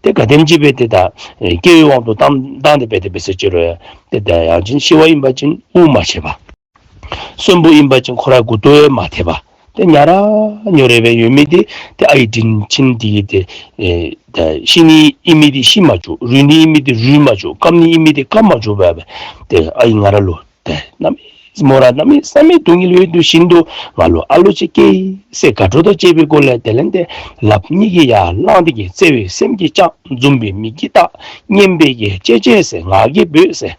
ཏེ་ག་དེམ་ཅིག་སྦེ་ཏེ་ད་ཨེ་སྐྱེ་བའི་དབང་དུ་བཏང་བཏང་སྟེ་འབད་དེ་འབད་ས་ཅིག་རུང་ཡང་ཏེ་ད་ཡང་ཅིན་ཤི་བ་ཨིན་པ་ཅིན་དབུགས་མ་ཆད་པ། གསོན་པོ་ཨིན་པ་ཅིན་ཁོ་རའི་མགུ་ཏོ་ཡང་མ་ཐེབས་པ། ཏེ་ཉ་ར་ཉོ་རེ་སྦེ་ཡོད་མི་འདི་ཏེ་ཨའི་དྲིན་ཆེན་འདི་གིས་ཏེ་ཨེ་ད་ཤི་ནི་ཨིན་མི་འདི་ཤི་མ་བཅུག། རུལ་ནི་ཨིན་མི་འདི་རུལ་མ་བཅུག། སྐམ་ནི་ཨིན་མི་འདི་སྐམ་མ་བཅུག་པར་སྦེ་ཏེ་ཨའི་ང་ར་ལུ་ཏེ་གནམ་མེད་ མོ་ར་གནམ་མེད་ས་མེད་སྡུག་བསྔལ་ཡོད་དོ་བཞིན་དུ་ང་ལུ་ཨ་ལོ་ཅིག་སྐྱེས་ཟེར་དགའ་སྤྲོ་དང་བཅས་པའི་སྒོ་ལས་དེ་ལས་ཏེ་ལགཔ་གཉིས་ཀྱིས་ཡར་བླངས་ཏེ་གི་བརྩེ་བའི་སེམས་ཀྱིས་བསྐྱངས། འཛུམ་པའི་མིག་གིས་བལྟ། སྙན་པའི་གི་ལྕེ་ལྕེ་ཟེར་ངག་གིས་འབོད་ཟེར།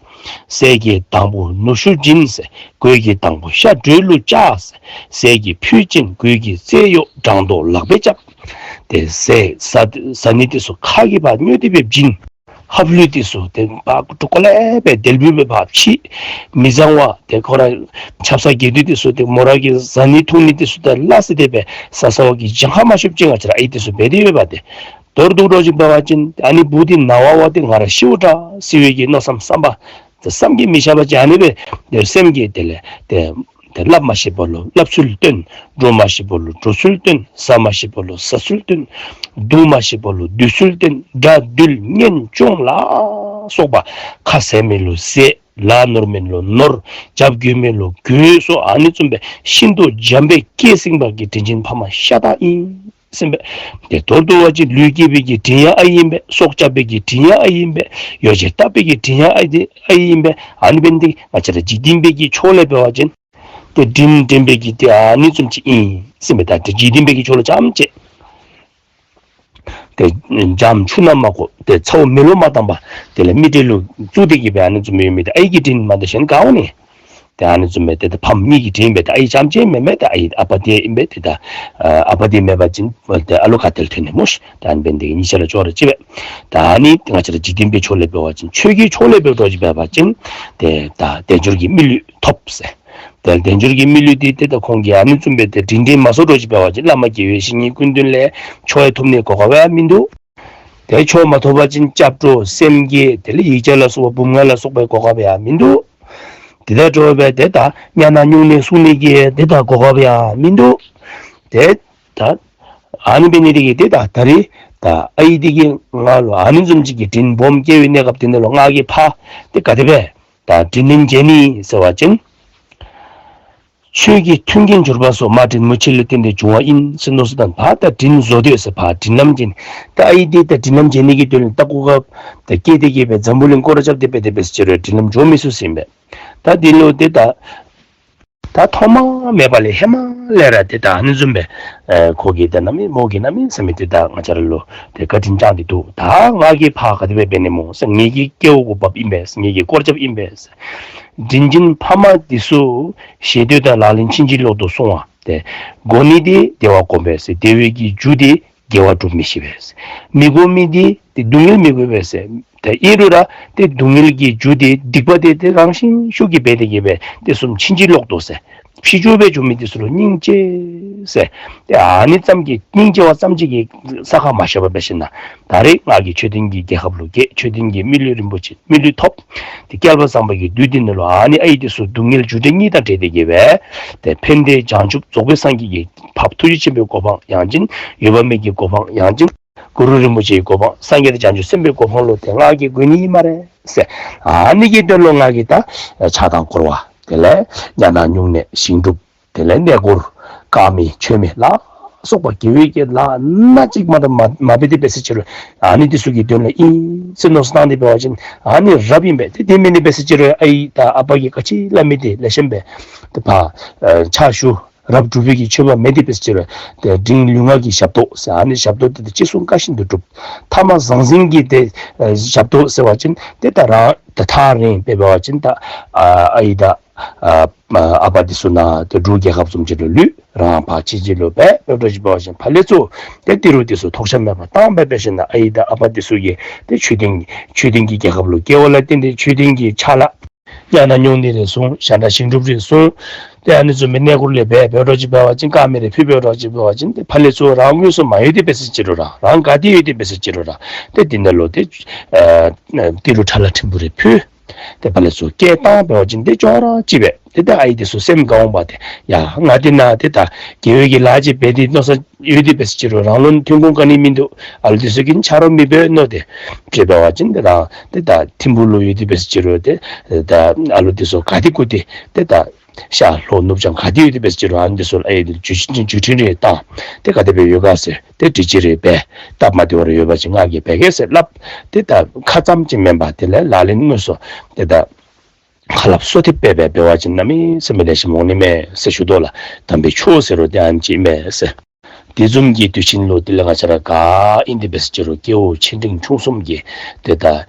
ཟས་ཀྱི་དང་པོ་ནུ་ཞོ་སྦྱིན་ཟེར། གོས་ཀྱི་དང་པོ་ཤ་དྲོད་ལུ་བཅག་ཟེར། ཟས་ཀྱི་ཕུད་ཅན་གོས་ཀྱི་རྩེ་གཡོགས། སྦྲང་ཏོག་ལག་པས་བཅབས། ཏེ་ཟས་ཟ་ཟ་ནི་དེ་ཚུ་ཁ་གིས་ཕར་སྨྱོ་སྟེ་སྦེ་བྱིན། ཧབ་ལུད་དེ་ཚུ་ཏེ་ཕར་ཀོ་ལེ་སྦེ་དལ་བུ་སྦེ་ཕར་ཕྱིས། མི་གཙང་བ་ཏེ་ཁོ་ར་ཆབ་གསང་རྒྱས་བསྡུས་དེ་ཚུ་ཏེ་མོ་ར་གིས་ཟ་ནི་འཐུང་ནི་དེ་ཚུ་ཏེ་ལ་ཟེར་ཏེ་སྦེ་ཟ་ཟཝ་གི་གྱངས་ཁ་མ་ཤོབ་ཅིག་ང་བཅས་ར་ཨའི་དེ་ཚུ་འབད་དེ་ཡོདཔ་ཏེ། མདོར་བསྡུ་འགྱོ་ཅིག་འབད་བ་ཅིན་ཨ་ནི་བུ་འདི་ན་བ་བ་ཏེ་ང་ར་ཤིཝ་འདྲ་ཟེར་བའི་གི་མནོ་བསམ་བསམ་པ་ཏེ་བསམ་གྱིས་མི་ཁྱབ་པ་ཅིག་ཨ་ནི་སྦེ་ཏེ་སེམས་ཀྱིས་དེ་ལས་ཏེ་ཏེ་སླབ་མ་ཤེས་པ་ལུ་སླབ་ཚུལ་སྟོན། འགྲོ་མ་ཤེས་པ་ལུ་འགྲོ་ཚུལ་སྟོན། ཟ་མ་ཤེས་པ་ལུ་ཟ་ཚུལ་སྟོན། སྡུག་མ་ཤེས་པ་ལུ་སྡུག་ཚུལ་སྟོན། དགྲ་འདུལ་གཉེན་སྐྱོང་ལ་སོགས་པ་ཁ་ཟས་མེད་ལུ་ཟས། ལཱ་ནོར་མེད་ལུ་ནོར། འཇབ་རྒོལ་མེད་ལུ་རྒོལ་སོགས་ཨ་ནི་བཟུམ་སྦེ་ཤིན་ཏུ་འཇམ་པའི་སྐད་གསེང་བ་གི་དྲིན་ཅན་ཕ་མ་ཤ་སྟག་ཨིན་ཟེར་ཨིན་པས། ཏེ་མདོར་བསྡུ་བ་ཅིན་ལུས་བསྐྱེད་པའི་གི་དྲིན་ཡང་ཨའི་ཨིན་པས། སྲོག་སྐྱབས་པའི་གི་དྲིན་ཡང་ཨའི་ཨིན་པས། ཡོ་བྱད་བཏབ་པའི་གི་དྲིན་ཡང་ཨའི་ཨའི་ཨིན་པས། ཨ་ནི་འབད་ནི་དེ་གིས་ང་བཅས་ར་འཇིག་རྟེན་པའི་གི་ཕྱོགས་ལས་འབད་བ་ཅིན་ཏེ་དྲིན་དྲན་པའི་གི་ཏེ་ཨ་ནི་བཟུམ་ཅིག་ཨིན་ཟེར་ཨིན་པས། ད་ཏེ་འཇིག་རྟེན་པའི་གི་ཕྱོགས་ལུ་རྐྱངམ་ཅིག་ཏེ་འཇམ་ཆུ་ནང་མ་གོ། ཏེ་ཚ་བོ་མེ་ལོང་མ་བཏང་པར་དེ་ལས་མི་འདྲེ་ལུ་བཙུགས་ཏེ་གི་སྦེ་ཨ་ནི་བཟུམ་ཡོད་མི་དེ་ཨའི་གི་དྲིན་མ་གཏོགས་གཞན་ག་འོང་ནི། ཏེ་ཨ་ནི་བཟུམ་སྦེ་ཏེ་ད་ཕམ་གཉིས་ཀྱི་དྲིན་སྦེ་ད་ཨའི་རྐྱངམ་ཅིག་མེན་མས། ད་ཨའི་ཨ་པ་དེ་ཨིན་པས། ཏེ་ད་ཨ་པ་དེ་མེད་པ་ཅིན་ཏེ་ཨ་ལོ་ག་ཏེ་ལས་ཐོན་ནི་སྨོ་ཤིག། ད་ཨ་ནི་འབད་ནི་དེ་གིས་གཉིས་ཆ་ར་ཅོག་ར་གཅིག་པས། ད་ཨ་ནི་ང་བཅས་ར་འཇིག་རྟེན་པའི་ཕྱོགས་ལས་འབད་བ་ཅིན་ཆོས་ཀྱི་ཕྱོགས་ལས་འབད་འགྱོ་ཅིག་འབད་བ་ཅིན་ཏེ་ད་དལ་འབྱོར་གྱི་མི་ལུས་ཐོབ་ཟེར། ཏེ་དལ་འབྱོར་གྱི་མི་ལུས་འདི་ཏེ་ད་ཁོང་གིས་ཨ་ནི་བཟུམ་སྦེ་ཏེ་དྲིན་དྲན་མ་ཚུགས་འགྱོ་ཅིག་འབད་བ་ཅིན་བླ་མ་དགེ་བའི་བཤེས་གཉེན་སྐུ་མདུན་ལས་ཆོས་ཐོབ་ནིའི་གོ་སྐབས་ཡང་མིན་འདུག། ཏེ་ཆོས་མ་ཐོབ་པ་ཅིན་སྐྱབས་འགྲོ་སེམས་བསྐྱེད་དེ་ལས་ཡིག་བརྒྱ་ལ་སོགས་པ་འབུམ་ལྔ་ལ་སོགས་པའི་གོ་སྐབས་ཡང་མིན་འདུག། དེ་ལས་འགྲོ་བའི་ཏེ་ད་གཉའ་ནང་སྨྱུང་གནས་སྲུང་ནི་གི་ཏེ་ད་གོ་སྐབས་ཡང་མིན་འདུག། ཏེ་ད་ཨ་ནི་འབད་ནི་དེ་གིས་ཏེ་ད་ད་རིས་ད་ཨའི་དེ་གིས་ང་ལུ་ཨ་ནི་བཟུམ་ཅིག་གི་དྲིན་སྦོམ་བསྐྱེད་པའི་གནས་སྐབས་དེ་ནང་ལུ་ང་གིས་ཕར་ཏེ་ག་དེ་སྦེ་ད་དྲིན་ལན་འཇལ་ནི་ཟེར་བ་ཅིན། ཆོས་ཀྱི་མཐུན་རྐྱེན་འབྱོར་པ་སོགས། མ་དྲིན་མུ་ཆད་ལུས་བརྟེན་ཏེ་བྱུང་བ་ཡིན་ཟེར་མནོ་ས་དང་ཕར་ད་དྲིན་གཟོ་སྡོད་ཟེར་ཕར་དྲིན་ལམ་འཇལ་ནི། ད་ཨའི་དེ་ད་དྲིན་ལམ་འཇལ་ནི་གི་དོན་ལུ་ད་གོ་སྐབས་ད་བསྐྱེད་དེ་གི་སྦེ་འཛམ་བུ་གླིང་སྐོར་ར་རྐྱབ་སྟེ་སྦེ་དེ་སྦེ་ཟེར་རུང་དྲིན་ལམ་འཇལ་མི་ཚུགས་ཟེར་ཨིན་པས། ད་དེ་ལུ་ཏེ་ད་ད་ཐོག་མ་མེད་པ་ལས་ཧེ་མ་ལས་ར་ཏེ་ད་ཨ་ནི་བཟུམ་སྦེ་ཨེ་ཁོ་གིས་ད་གནམ་མེད་མོ་གིས་གནམ་མེད་ས་མེད་ཏེ་ད་ང་བཅས་ར་ལུ་ཏེ་བཀའ་དྲིན་བསྐྱངས་ཏེ་འདུག། ད་ང་གིས་ཕར་ག་དེ་སྦེ་འབད་ནི་སྨོ་ཟེར། ངེ་གི་སྐལཝ་གུ་བབས་ཨིན་པས། ངེ་གི་སྐོར་ར་རྐྱབ་ཨིན་པས། དྲིན་ཅན་ཕ་མ་འདི་ཚུ་ཞེ་འདོད་དང་ལག་ལེན་ཕྱིན་ཅི་ལོག་ཏུ་སོང་བ་ཏེ་གོ་ནི་འདི་བདེ་བ་སྒོམ་པས་ཟེར། བདེ་བའི་གི་རྒྱུ་འདི་དགེ་བ་སྒྲུབ་མི་ཤེས་པས་ཟེར། མི་གོ་མི་འདི་ཏེ་སྡུག་བསྔལ་མི་གོ་བས་ཟེར། ཏེ་ཨིན་རུང་ར་ཏེ་སྡུག་བསྔལ་གྱི་རྒྱུ་འདི་སྡིག་པ་འདི་ཏེ་རང་བཞིན་ཤུགས་ཀྱིས་འབད་དེ་གི་སྦེ་ཏེ་བཟུམ་ཕྱིན་ཅི་ལོག་ཏུ་ཟེར། ཕྱི་འགྱུར་སྦེ་འགྱོ་མི་འདི་ཚུ་ལུ་སྙིང་རྗེ་ཟེར། ཏེ་ཨ་ནི་ཙམ་གྱིས་སྙིང་རྗེ་བ་ཙམ་ཅིག་གིས་ས་ཁར་མ་བཞག་པར་འབད་ཞིནམ་ལས་ད་རེས་ང་གིས་ཆོས་ལྡན་གྱི་རྒྱལ་ཁབ་ལུ་སྐྱེས། ཆོས་ལྡན་གྱི་མི་ལུས་རིན་པོ་ཆེ་མི་ལུས་ཐོབ། ཏེ་བསྐལ་པ་བཟང་པོ་གི་དུས་འདི་ནང་ལུ་ཨ་ནི་ཨའི་འདི་ཚུ་སྡུག་བསྔལ་རྒྱུ་འབྲས་གཉིས་དང་འབྲེལ་ཏེ་གི་སྦེ་ཏེ་ཕན་བདེ་བྱང་ཆུབ་རྫོགས་པའི་སངས་རྒྱས་ཀྱི་འཕགས་པ་ཐུགས་རྗེ་ཆེན་པོའི་གོ་འཕང་ཡང་ཅིན་འོད་དཔག་མེད་ཀྱི་གོ་འཕང་ཡང་ཅིན་གུ་རུ་རིན་པོ་ཆེའི་གོ་འཕང་སངས་རྒྱས་དང་བྱང་ཆུབ་སེམས་དཔའི་གོ་འཕང་ལུ་ཏེ་ང་གིས་འགོད་ནི་ཨིན་སྨ་རེ་ཟེར། ཨ་ནི་གི་དོན་ལུ་ང་གིས་ད་ཕྱག་དང་བསྐོར་བ་དེ་ལས་གཉའ་ནང་སྨྱུང་གནས་ཞིང་སྒྲུབ་དེ་ལས་གནས་སྐོར་དཀར་མེ་མཆོད་མེ་ལ་སོགས་པ་དགེ་བའི་གི་ལཱ་སྣ་གཅིག་མ་གཏོགས་མ་མ་འབད་དེ་འབད་ཟེར་ཅི་རུང་ཨ་ནི་འདི་ཚུ་གི་དོན་ལུ་ཨིན་ཟེར་མནོ་བསམ་བཏང་སྟེ་འབད་བ་ཅིན་ཨ་ནི་རབ་ཨིན་པས། ཏེ་དེ་མེན་ནི་འབད་ཟེར་ཅི་རུང་ཨའི་དང་ཨ་པ་གིས་ག་ཅི་སླབ་མི་འདི་ལེགས་ཤོམ་སྦེ་ཏེ་ཕར་ཕྱག་ཞུ། རབ་སྒྲུབ་པའི་གི་མཆོད་པ་མེད་དེ་འབད་ཟེར་ཅི་རུང་ཏེ་འབྲིང་ལུས་ངག་གི་ཞབས་ཏོག་ཟེར་ཨ་ནི་ཞབས་ཏོག་འདི་ཏེ་ཅི་གསུང་བཀའ་བཞིན་དུ་སྒྲུབ། ཐ་མ་ཟང་ཟིང་གི་ཏེ་ཞབས་ཏོག་ཟེར་བ་ཅིན་ཏེ་ད་རང་ད་ཐག་རིང་སྦེ་འབད་བ་ཅིན་ད་ཨའི་དང་ཨ་པ་འདི་ཚུ་ནཱ་ཏེ་འབྲུག་རྒྱལ་ཁབ་བཟུམ་ཅིག་ལུ་ལུས། རང་ཕར་ཕྱིན་ཅི་ལོག་འབད་འབད་འགྱོ་ཅིག་འབད་བ་ཅིན་ཕར་ལས་ཚུར་ཏེ་ཏི་རུ་འདི་ཚུ་ཐོགས་ཆགས་མེད་པར་བཏང་འབད་འབད་ཞིནམ་ལས་ཨའི་དང་ཨ་པ་འདི་ཚུ་གིས་ཏེ་ཆོས་ལྡན་ཆོས་ལྡན་གྱི་རྒྱལ་ཁབ་ལུ་སྐྱེ་བ་ལ་བརྟེན་ཏེ་ཆོས་ལྡན་གྱི་ཕྱག་ལཱ་གཉའ་ནང་སྨྱུང་གནས་རེ་སྲུང་། ཞག་གྲངས་ཞིང་སྒྲུབ་རེ་སྲུང་། ཏེ་ཨ་ནི་བཟུམ་སྦེ་གནས་སྐོར་ལས་འབད་འབད་འགྱོ་ཅིག་འབད་བ་ཅིན་དཀར་མེ་རེ་ཕུལ་འབད་འགྱོ་ཅིག་འབད་བ་ཅིན་ཏེ་ཕར་ལས་ཚུར་རང་དངོས་སུ་མ་ཡོད་དེ་འབད་ཟེར་ཅི་རུང་ར་རང་ག་ཏེ་ཡོད་དེ་འབད་ཟེར་ཅི་རུང་ར་ཏེ་འདི་ནང་ལུ་ཏེ་ཨ་ཏི་རུ་ཁྲ་ལ་ཕྲན་བུ་རེ་ཕུལ། ཏེ་ཕར་ལས་ཚུར་སྐད་བཏང་འབད་བ་ཅིན་ཏེ་ཅོག་ར་གཅིག་པས། ཏེ་ད་ཨའི་འདི་ཚུ་སེམས་དགའ་འོང་པ་ཏེ་ཡ་ང་འདི་ནང་ཏེ་ད་དགེ་བའི་གི་ལཱ་ཅིག་འབད་དེ་མནོ་ས་ཡོད་དེ་འབད་ཟེར་ཅི་རུང་རང་ལུ་ཐོན་ཁུངས་ག་ནི་མིན་འདུག། ཨ་ལོ་འདི་ཚུ་གིས་ཆ་རོགས་མི་འབད་མནོ་སྟེ་ཅིག་འབད་བ་ཅིན་ཏེ་རང་ཏེ་ད་ཐིམ་ཕུག་ལུ་ཡོད་དེ་འབད་ཟེར་ཅི་རུང་ཏེ་ད་ཨ་ལོ་འདི་ཚུ་ག་ཏེ་བཀུག་སྟེ་ཏེ་ད་ཤར་ལྷོ་ནུབ་བྱང་ག་ཏེ་ཡོད་དེ་འབད་ཟེར་ཅི་རུང་ཨ་ནི་འདི་ཚུ་ལུ་ཨའི་འདི་བརྒྱུད་འཕྲིན་བརྒྱུད་འཕྲིན་རེ་བཏང་། ཏེ་ག་དེ་སྦེ་ཡོད་ག་ཟེར་ཏེ་དྲི་ཅིག་རེ་འབད། སྟབས་མ་བདེ་བ་རེ་ཡོད་པ་ཅིན་ང་གིས་འབད་གེ་ཟེར་སླབ། ཏེ་ད་ཁ་ཙམ་ཅིག་མེན་པར་དེ་ལས་ལག་ལེན་དངོས་སུ་ཏེ་ད་ ཁ་སླབ་གསོལ་འདེབས་འབད་འབད་བ་ཅིན་གནམ་མེད་ས་མེད་ལེགས་ཤོམ་འོང་ནི་མས་ཟེར་ཞུ་དོ་ལགས། དམ་པའི་ཆོས་ཟེར་རུང་དེ་ཨ་ནི་ཅིག་མས་ཟེར། དེ་བཟུམ་གྱི་དུས་ཆེན་ལུ་དེ་ལས་ང་བཅས་ར་ག་ཨིན་དེ་འབད་ཟེར་ཅི་རུང་སྐྱེ་བོ་ཆེ་འབྲིང་ཆུང་གསུམ་གྱི་དེ་ད་ཨ་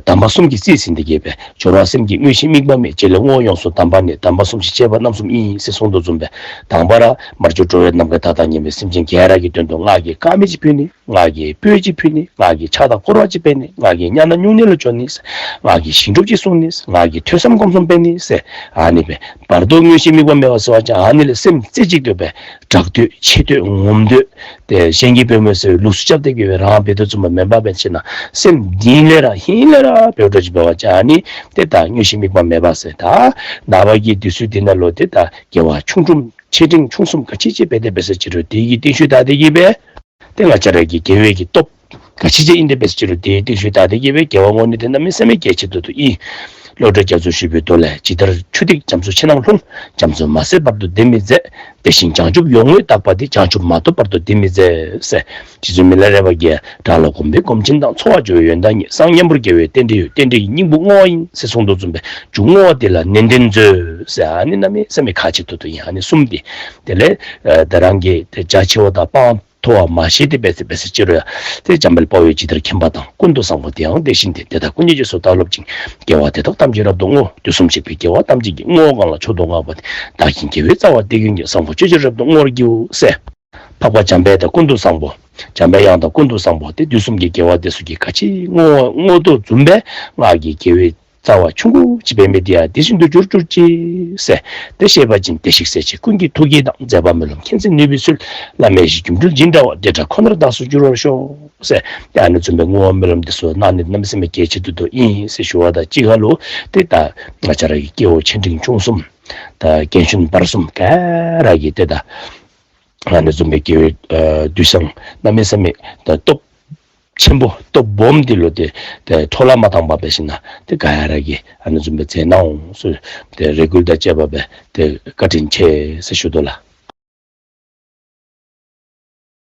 དམ་པ་གསུམ་གྱིས་རྩིས་ཟིན་ཏེ་གི་སྦེ་སྦྱོར་བ་སེམས་ཀྱི་དངོས་གཞི་དམིགས་པ་མེད། རྗེས་ལས་དངོས་ཡོངས་སུ་དམ་པར་གནས། དམ་པ་གསུམ་ཞེས་བྱ་བ་རྣམ་གསུམ་ཡིན་ཟེར་གསུངས་དོ་བཟུམ་སྦེ། དང་པ་ར་མར་གྱུར་འགྲོ་བའི་ནམ་མཁའ་མཐའ་དང་མཉམ་པའི་སེམས་ཅན་ག་ར་གི་དོན་དུ་ང་གིས་དཀར་མེ་ཅིག་ཕུལ་ནི། ང་གིས་སྤོས་ཅིག་ཕུལ་ནི། ང་གིས་ཕྱག་དང་བསྐོར་བ་ཅིག་འབད་ནི། ང་གིས་གཉའ་ནང་སྨྱུང་གནས་ལུ་འགྱོ་ནི། ང་གིས་ཞིང་སྒྲུབ་ཅིག་སྲུང་ནི། ང་གིས་ཐོས་བསམ་སྒོམ་གསུམ་འབད་ནི་ཟེར་ཨ་ནི་སྦེ་བར་དོ་དངོས་གཞི་དམིགས་པ་མེད་པ་ཟེར་བ་ཅིན་ཨ་ནི་ལས་སེམས་རྩེ་གཅིག་ཏུ་སྦེ་གྲགས་འདོད་ཆེ་འདོད་ངོམས་འདོད་དེ་གཞན་གྱིས་འབད་མི་ཚུ་ལུགས་སུ་རྐྱབ་སྟེ་གི་སྦེ་རང་འབད་དོ་བཟུམ་མ་མེན་པར་འབད་ཞིནམ་ལས་སེམས་གཏིང་ལས་ར་ཧིང་ལས་ར་འབད་འགྱོ་ཅི་འབད་བ་ཅིན་ཨ་ནི་དེ་ད་དངོས་གཞི་དམིགས་པ་མེད་པ་ཟེར། ད་ནངས་པ་གི་དུས་ཚོད་འདི་ནང་ལུ་དེ་ད་དགེ་བ་ཆུང་ཀུ་ཆེ་འབྲིང་ཆུང་གསུམ་ག་ཅི་ཅིག་འབད་དེ་འབད་ཟེར་ཅི་རུང་དེ་གི་རྟིང་ཤུལ་བདའ་སྟེ་གི་སྦེ་ཏེ་ང་བཅས་ར་གི་དགེ་བའི་གི་སྟོབས་ག་ཅི་ཅིག་ཨིན་དེ་འབད་ཟེར་ཅི་རུང་དེའི་རྟིང་ཤུལ་བདའ་སྟེ་གི་སྦེ་དགེ་བ་བསྔོ་ནི་དེ་གནམ་མེད་ས་མེད་གལ་ཆེ་ཏོག་ཏོ་ཨིན། བློ་གྲོས་རྒྱ་མཚོ་བཞུས་པའི་མདོ་ལས། ཇི་ལྟར་ཆུ་ཐིགས་རྒྱ་མཚོ་ཆེ་རྣམས་ལྷུང་། རྒྱ་མཚོ་མ་ཟད་བར་དུ་བདེ་མི་མཛད། དེ་བཞིན་བྱང་ཆུབ་ཡོངས་བསྔོས་རྟག་པ་དེ། བྱང་ཆུབ་མ་ཐོབ་བར་དུ་བདེ་མི་མཛད་ཟེར། རྗེ་བཙུན་མི་ལ་རས་པ་གིས་དགྲ་ལ་གོམས་པའི་སྒོམ་ཆེན་དང་། འཚོ་བར་འགྱུར་བའི་ཡོན་བདག་ཉིད། གསང་སྙིང་པོར་རྒྱལ་བའི་རྟེན་འབྲེལ་ཡོད། རྟེན་འབྲེལ་གྱི་སྙིང་པོ་བསྔོ་བ་ཡིན་ཟེར་གསུངས་དོ་བཟུམ་སྦེ་རྒྱུ་བསྔོ་བ་དེ་ལ་ནན་ཏན་མཛོད་ཟེར་ཨ་ནི་གནམ་མེད་ས་མེད་ཁག་ཆེ་ཏོག་ཏོ་ཨིན། ཨ་ནི་གསུམ་དེ་དེ་ལས་ཨ་ད་རང་གི་དེ་རྒྱ་ཆེ་བ་དང་སྤང་མཐོ་བ་མ་ཤེས་ཏེ་འབད་ཟེར་འབད་ཟེར་ཅི་རུང་ཡང་དེ་འཇམ་དཔལ་དཔའ་བོས་ཇི་ལྟར་མཁྱེན་པ་དང་། ཀུན་ཏུ་བཟང་པོ་དེ་ཡང་དེ་བཞིན་ཏེ། དེ་དག་ཀུན་གྱི་རྗེས་སུ་བདག་སློབ་ཅིང་། དགེ་བ་དེ་དག་ཐམས་ཅད་རབ་ཏུ་བསྔོ། དུས་གསུམ་གཤེགས་པའི་རྒྱལ་བ་ཐམས་ཅད་ཀྱིས། བསྔོ་བ་གང་ལ་མཆོག་ཏུ་བསྔགས་པ་དེས། བདག་གི་དགེ་བའི་རྩ་བ་དེ་ཀུན་ཀྱང་། བཟང་པོ་སྤྱོད་ཕྱིར་རབ་ཏུ་བསྔོ་བར་བགྱིའོ་ཟེར། འཕགས་པ་འཇམ་དཔལ་དང་ཀུན་ཏུ་བཟང་པོ། འཇམ་དཔལ་དབྱངས་དང་ཀུན་ཏུ་བཟང་པོ་དེ་དུས་གསུམ་གྱི་རྒྱལ་བ་དེ་ཚུ་གིས་ག་ཅི་བསྔོ་བསྔོ་དོ་བཟུམ་སྦེ་ང་གིས་དགེ་བའི་རྩ་བ་ཆུང་ཀུ་ཅིག་འབད་མི་དེ་ཡང་དེ་བཞིན་དུ་འགྱུར་གྱུར་ཅིག་ཟེར། དེ་ཤེས་པ་ཅིན་བདེ་གཤེགས་སྲས་བཅས་ཀུན་གྱི་ཐུགས་བསྐྱེད་དང་། མཛད་པ་སྨོན་ལམ་མཁྱེན་བརྩེ་ནུས་པའི་ཚུལ། བླ་མའི་གཞི་འགྱུར་འགྲུལ་འཇིགས་འདྲ་བ། དེ་འདྲ་ཁོ་ནར་བདག་སོགས་འགྱུར་བར་ཤོག་ཟེར། དེ་ཨ་ནི་བཟུམ་སྦེ་བསྔོ་བ་སྨོན་ལམ་དེ་ཚུ་གནང་ནི་གནམ་མེད་ས་མེད་གལ་ཆེ་ཏོག་ཏོ་ཨིན་ཟེར་ཞུ་བ་དང་གཅིག་ཁར་ལུ་དེ་ད་ང་བཅས་ར་གི་སྐྱེ་བོ་ཆེ་འབྲིང་ཆུང་གསུམ་དང་རྒན་གཞོན་བར་གསུམ་ག་ར་གིས་དེ་ད་ཨ་ནི་བཟུམ་སྦེ་དགེ་བའི་ཨ་དུས་བཟང་གནམ་མེད་ས་མེད་ད་སྟོབས་ཆེན་པོ་སྟོབས་སྦོམ་འདི་ལུ་དེ་དེ་འཕྲོ་བརླག་མ་བཏང་པར་འབད་ཞིནམ་ལས་དེ་ག་ར་གིས་ཨ་ནི་བཟུམ་སྦེ་མཛད་གནང་འོང་ཟེར་དེ་རེ་སྐུལ་དང་བཅས་པ་སྦེ་དེ་བཀའ་དྲིན་ཆེ་ཟེར་ཞུ་དོ་ལགས།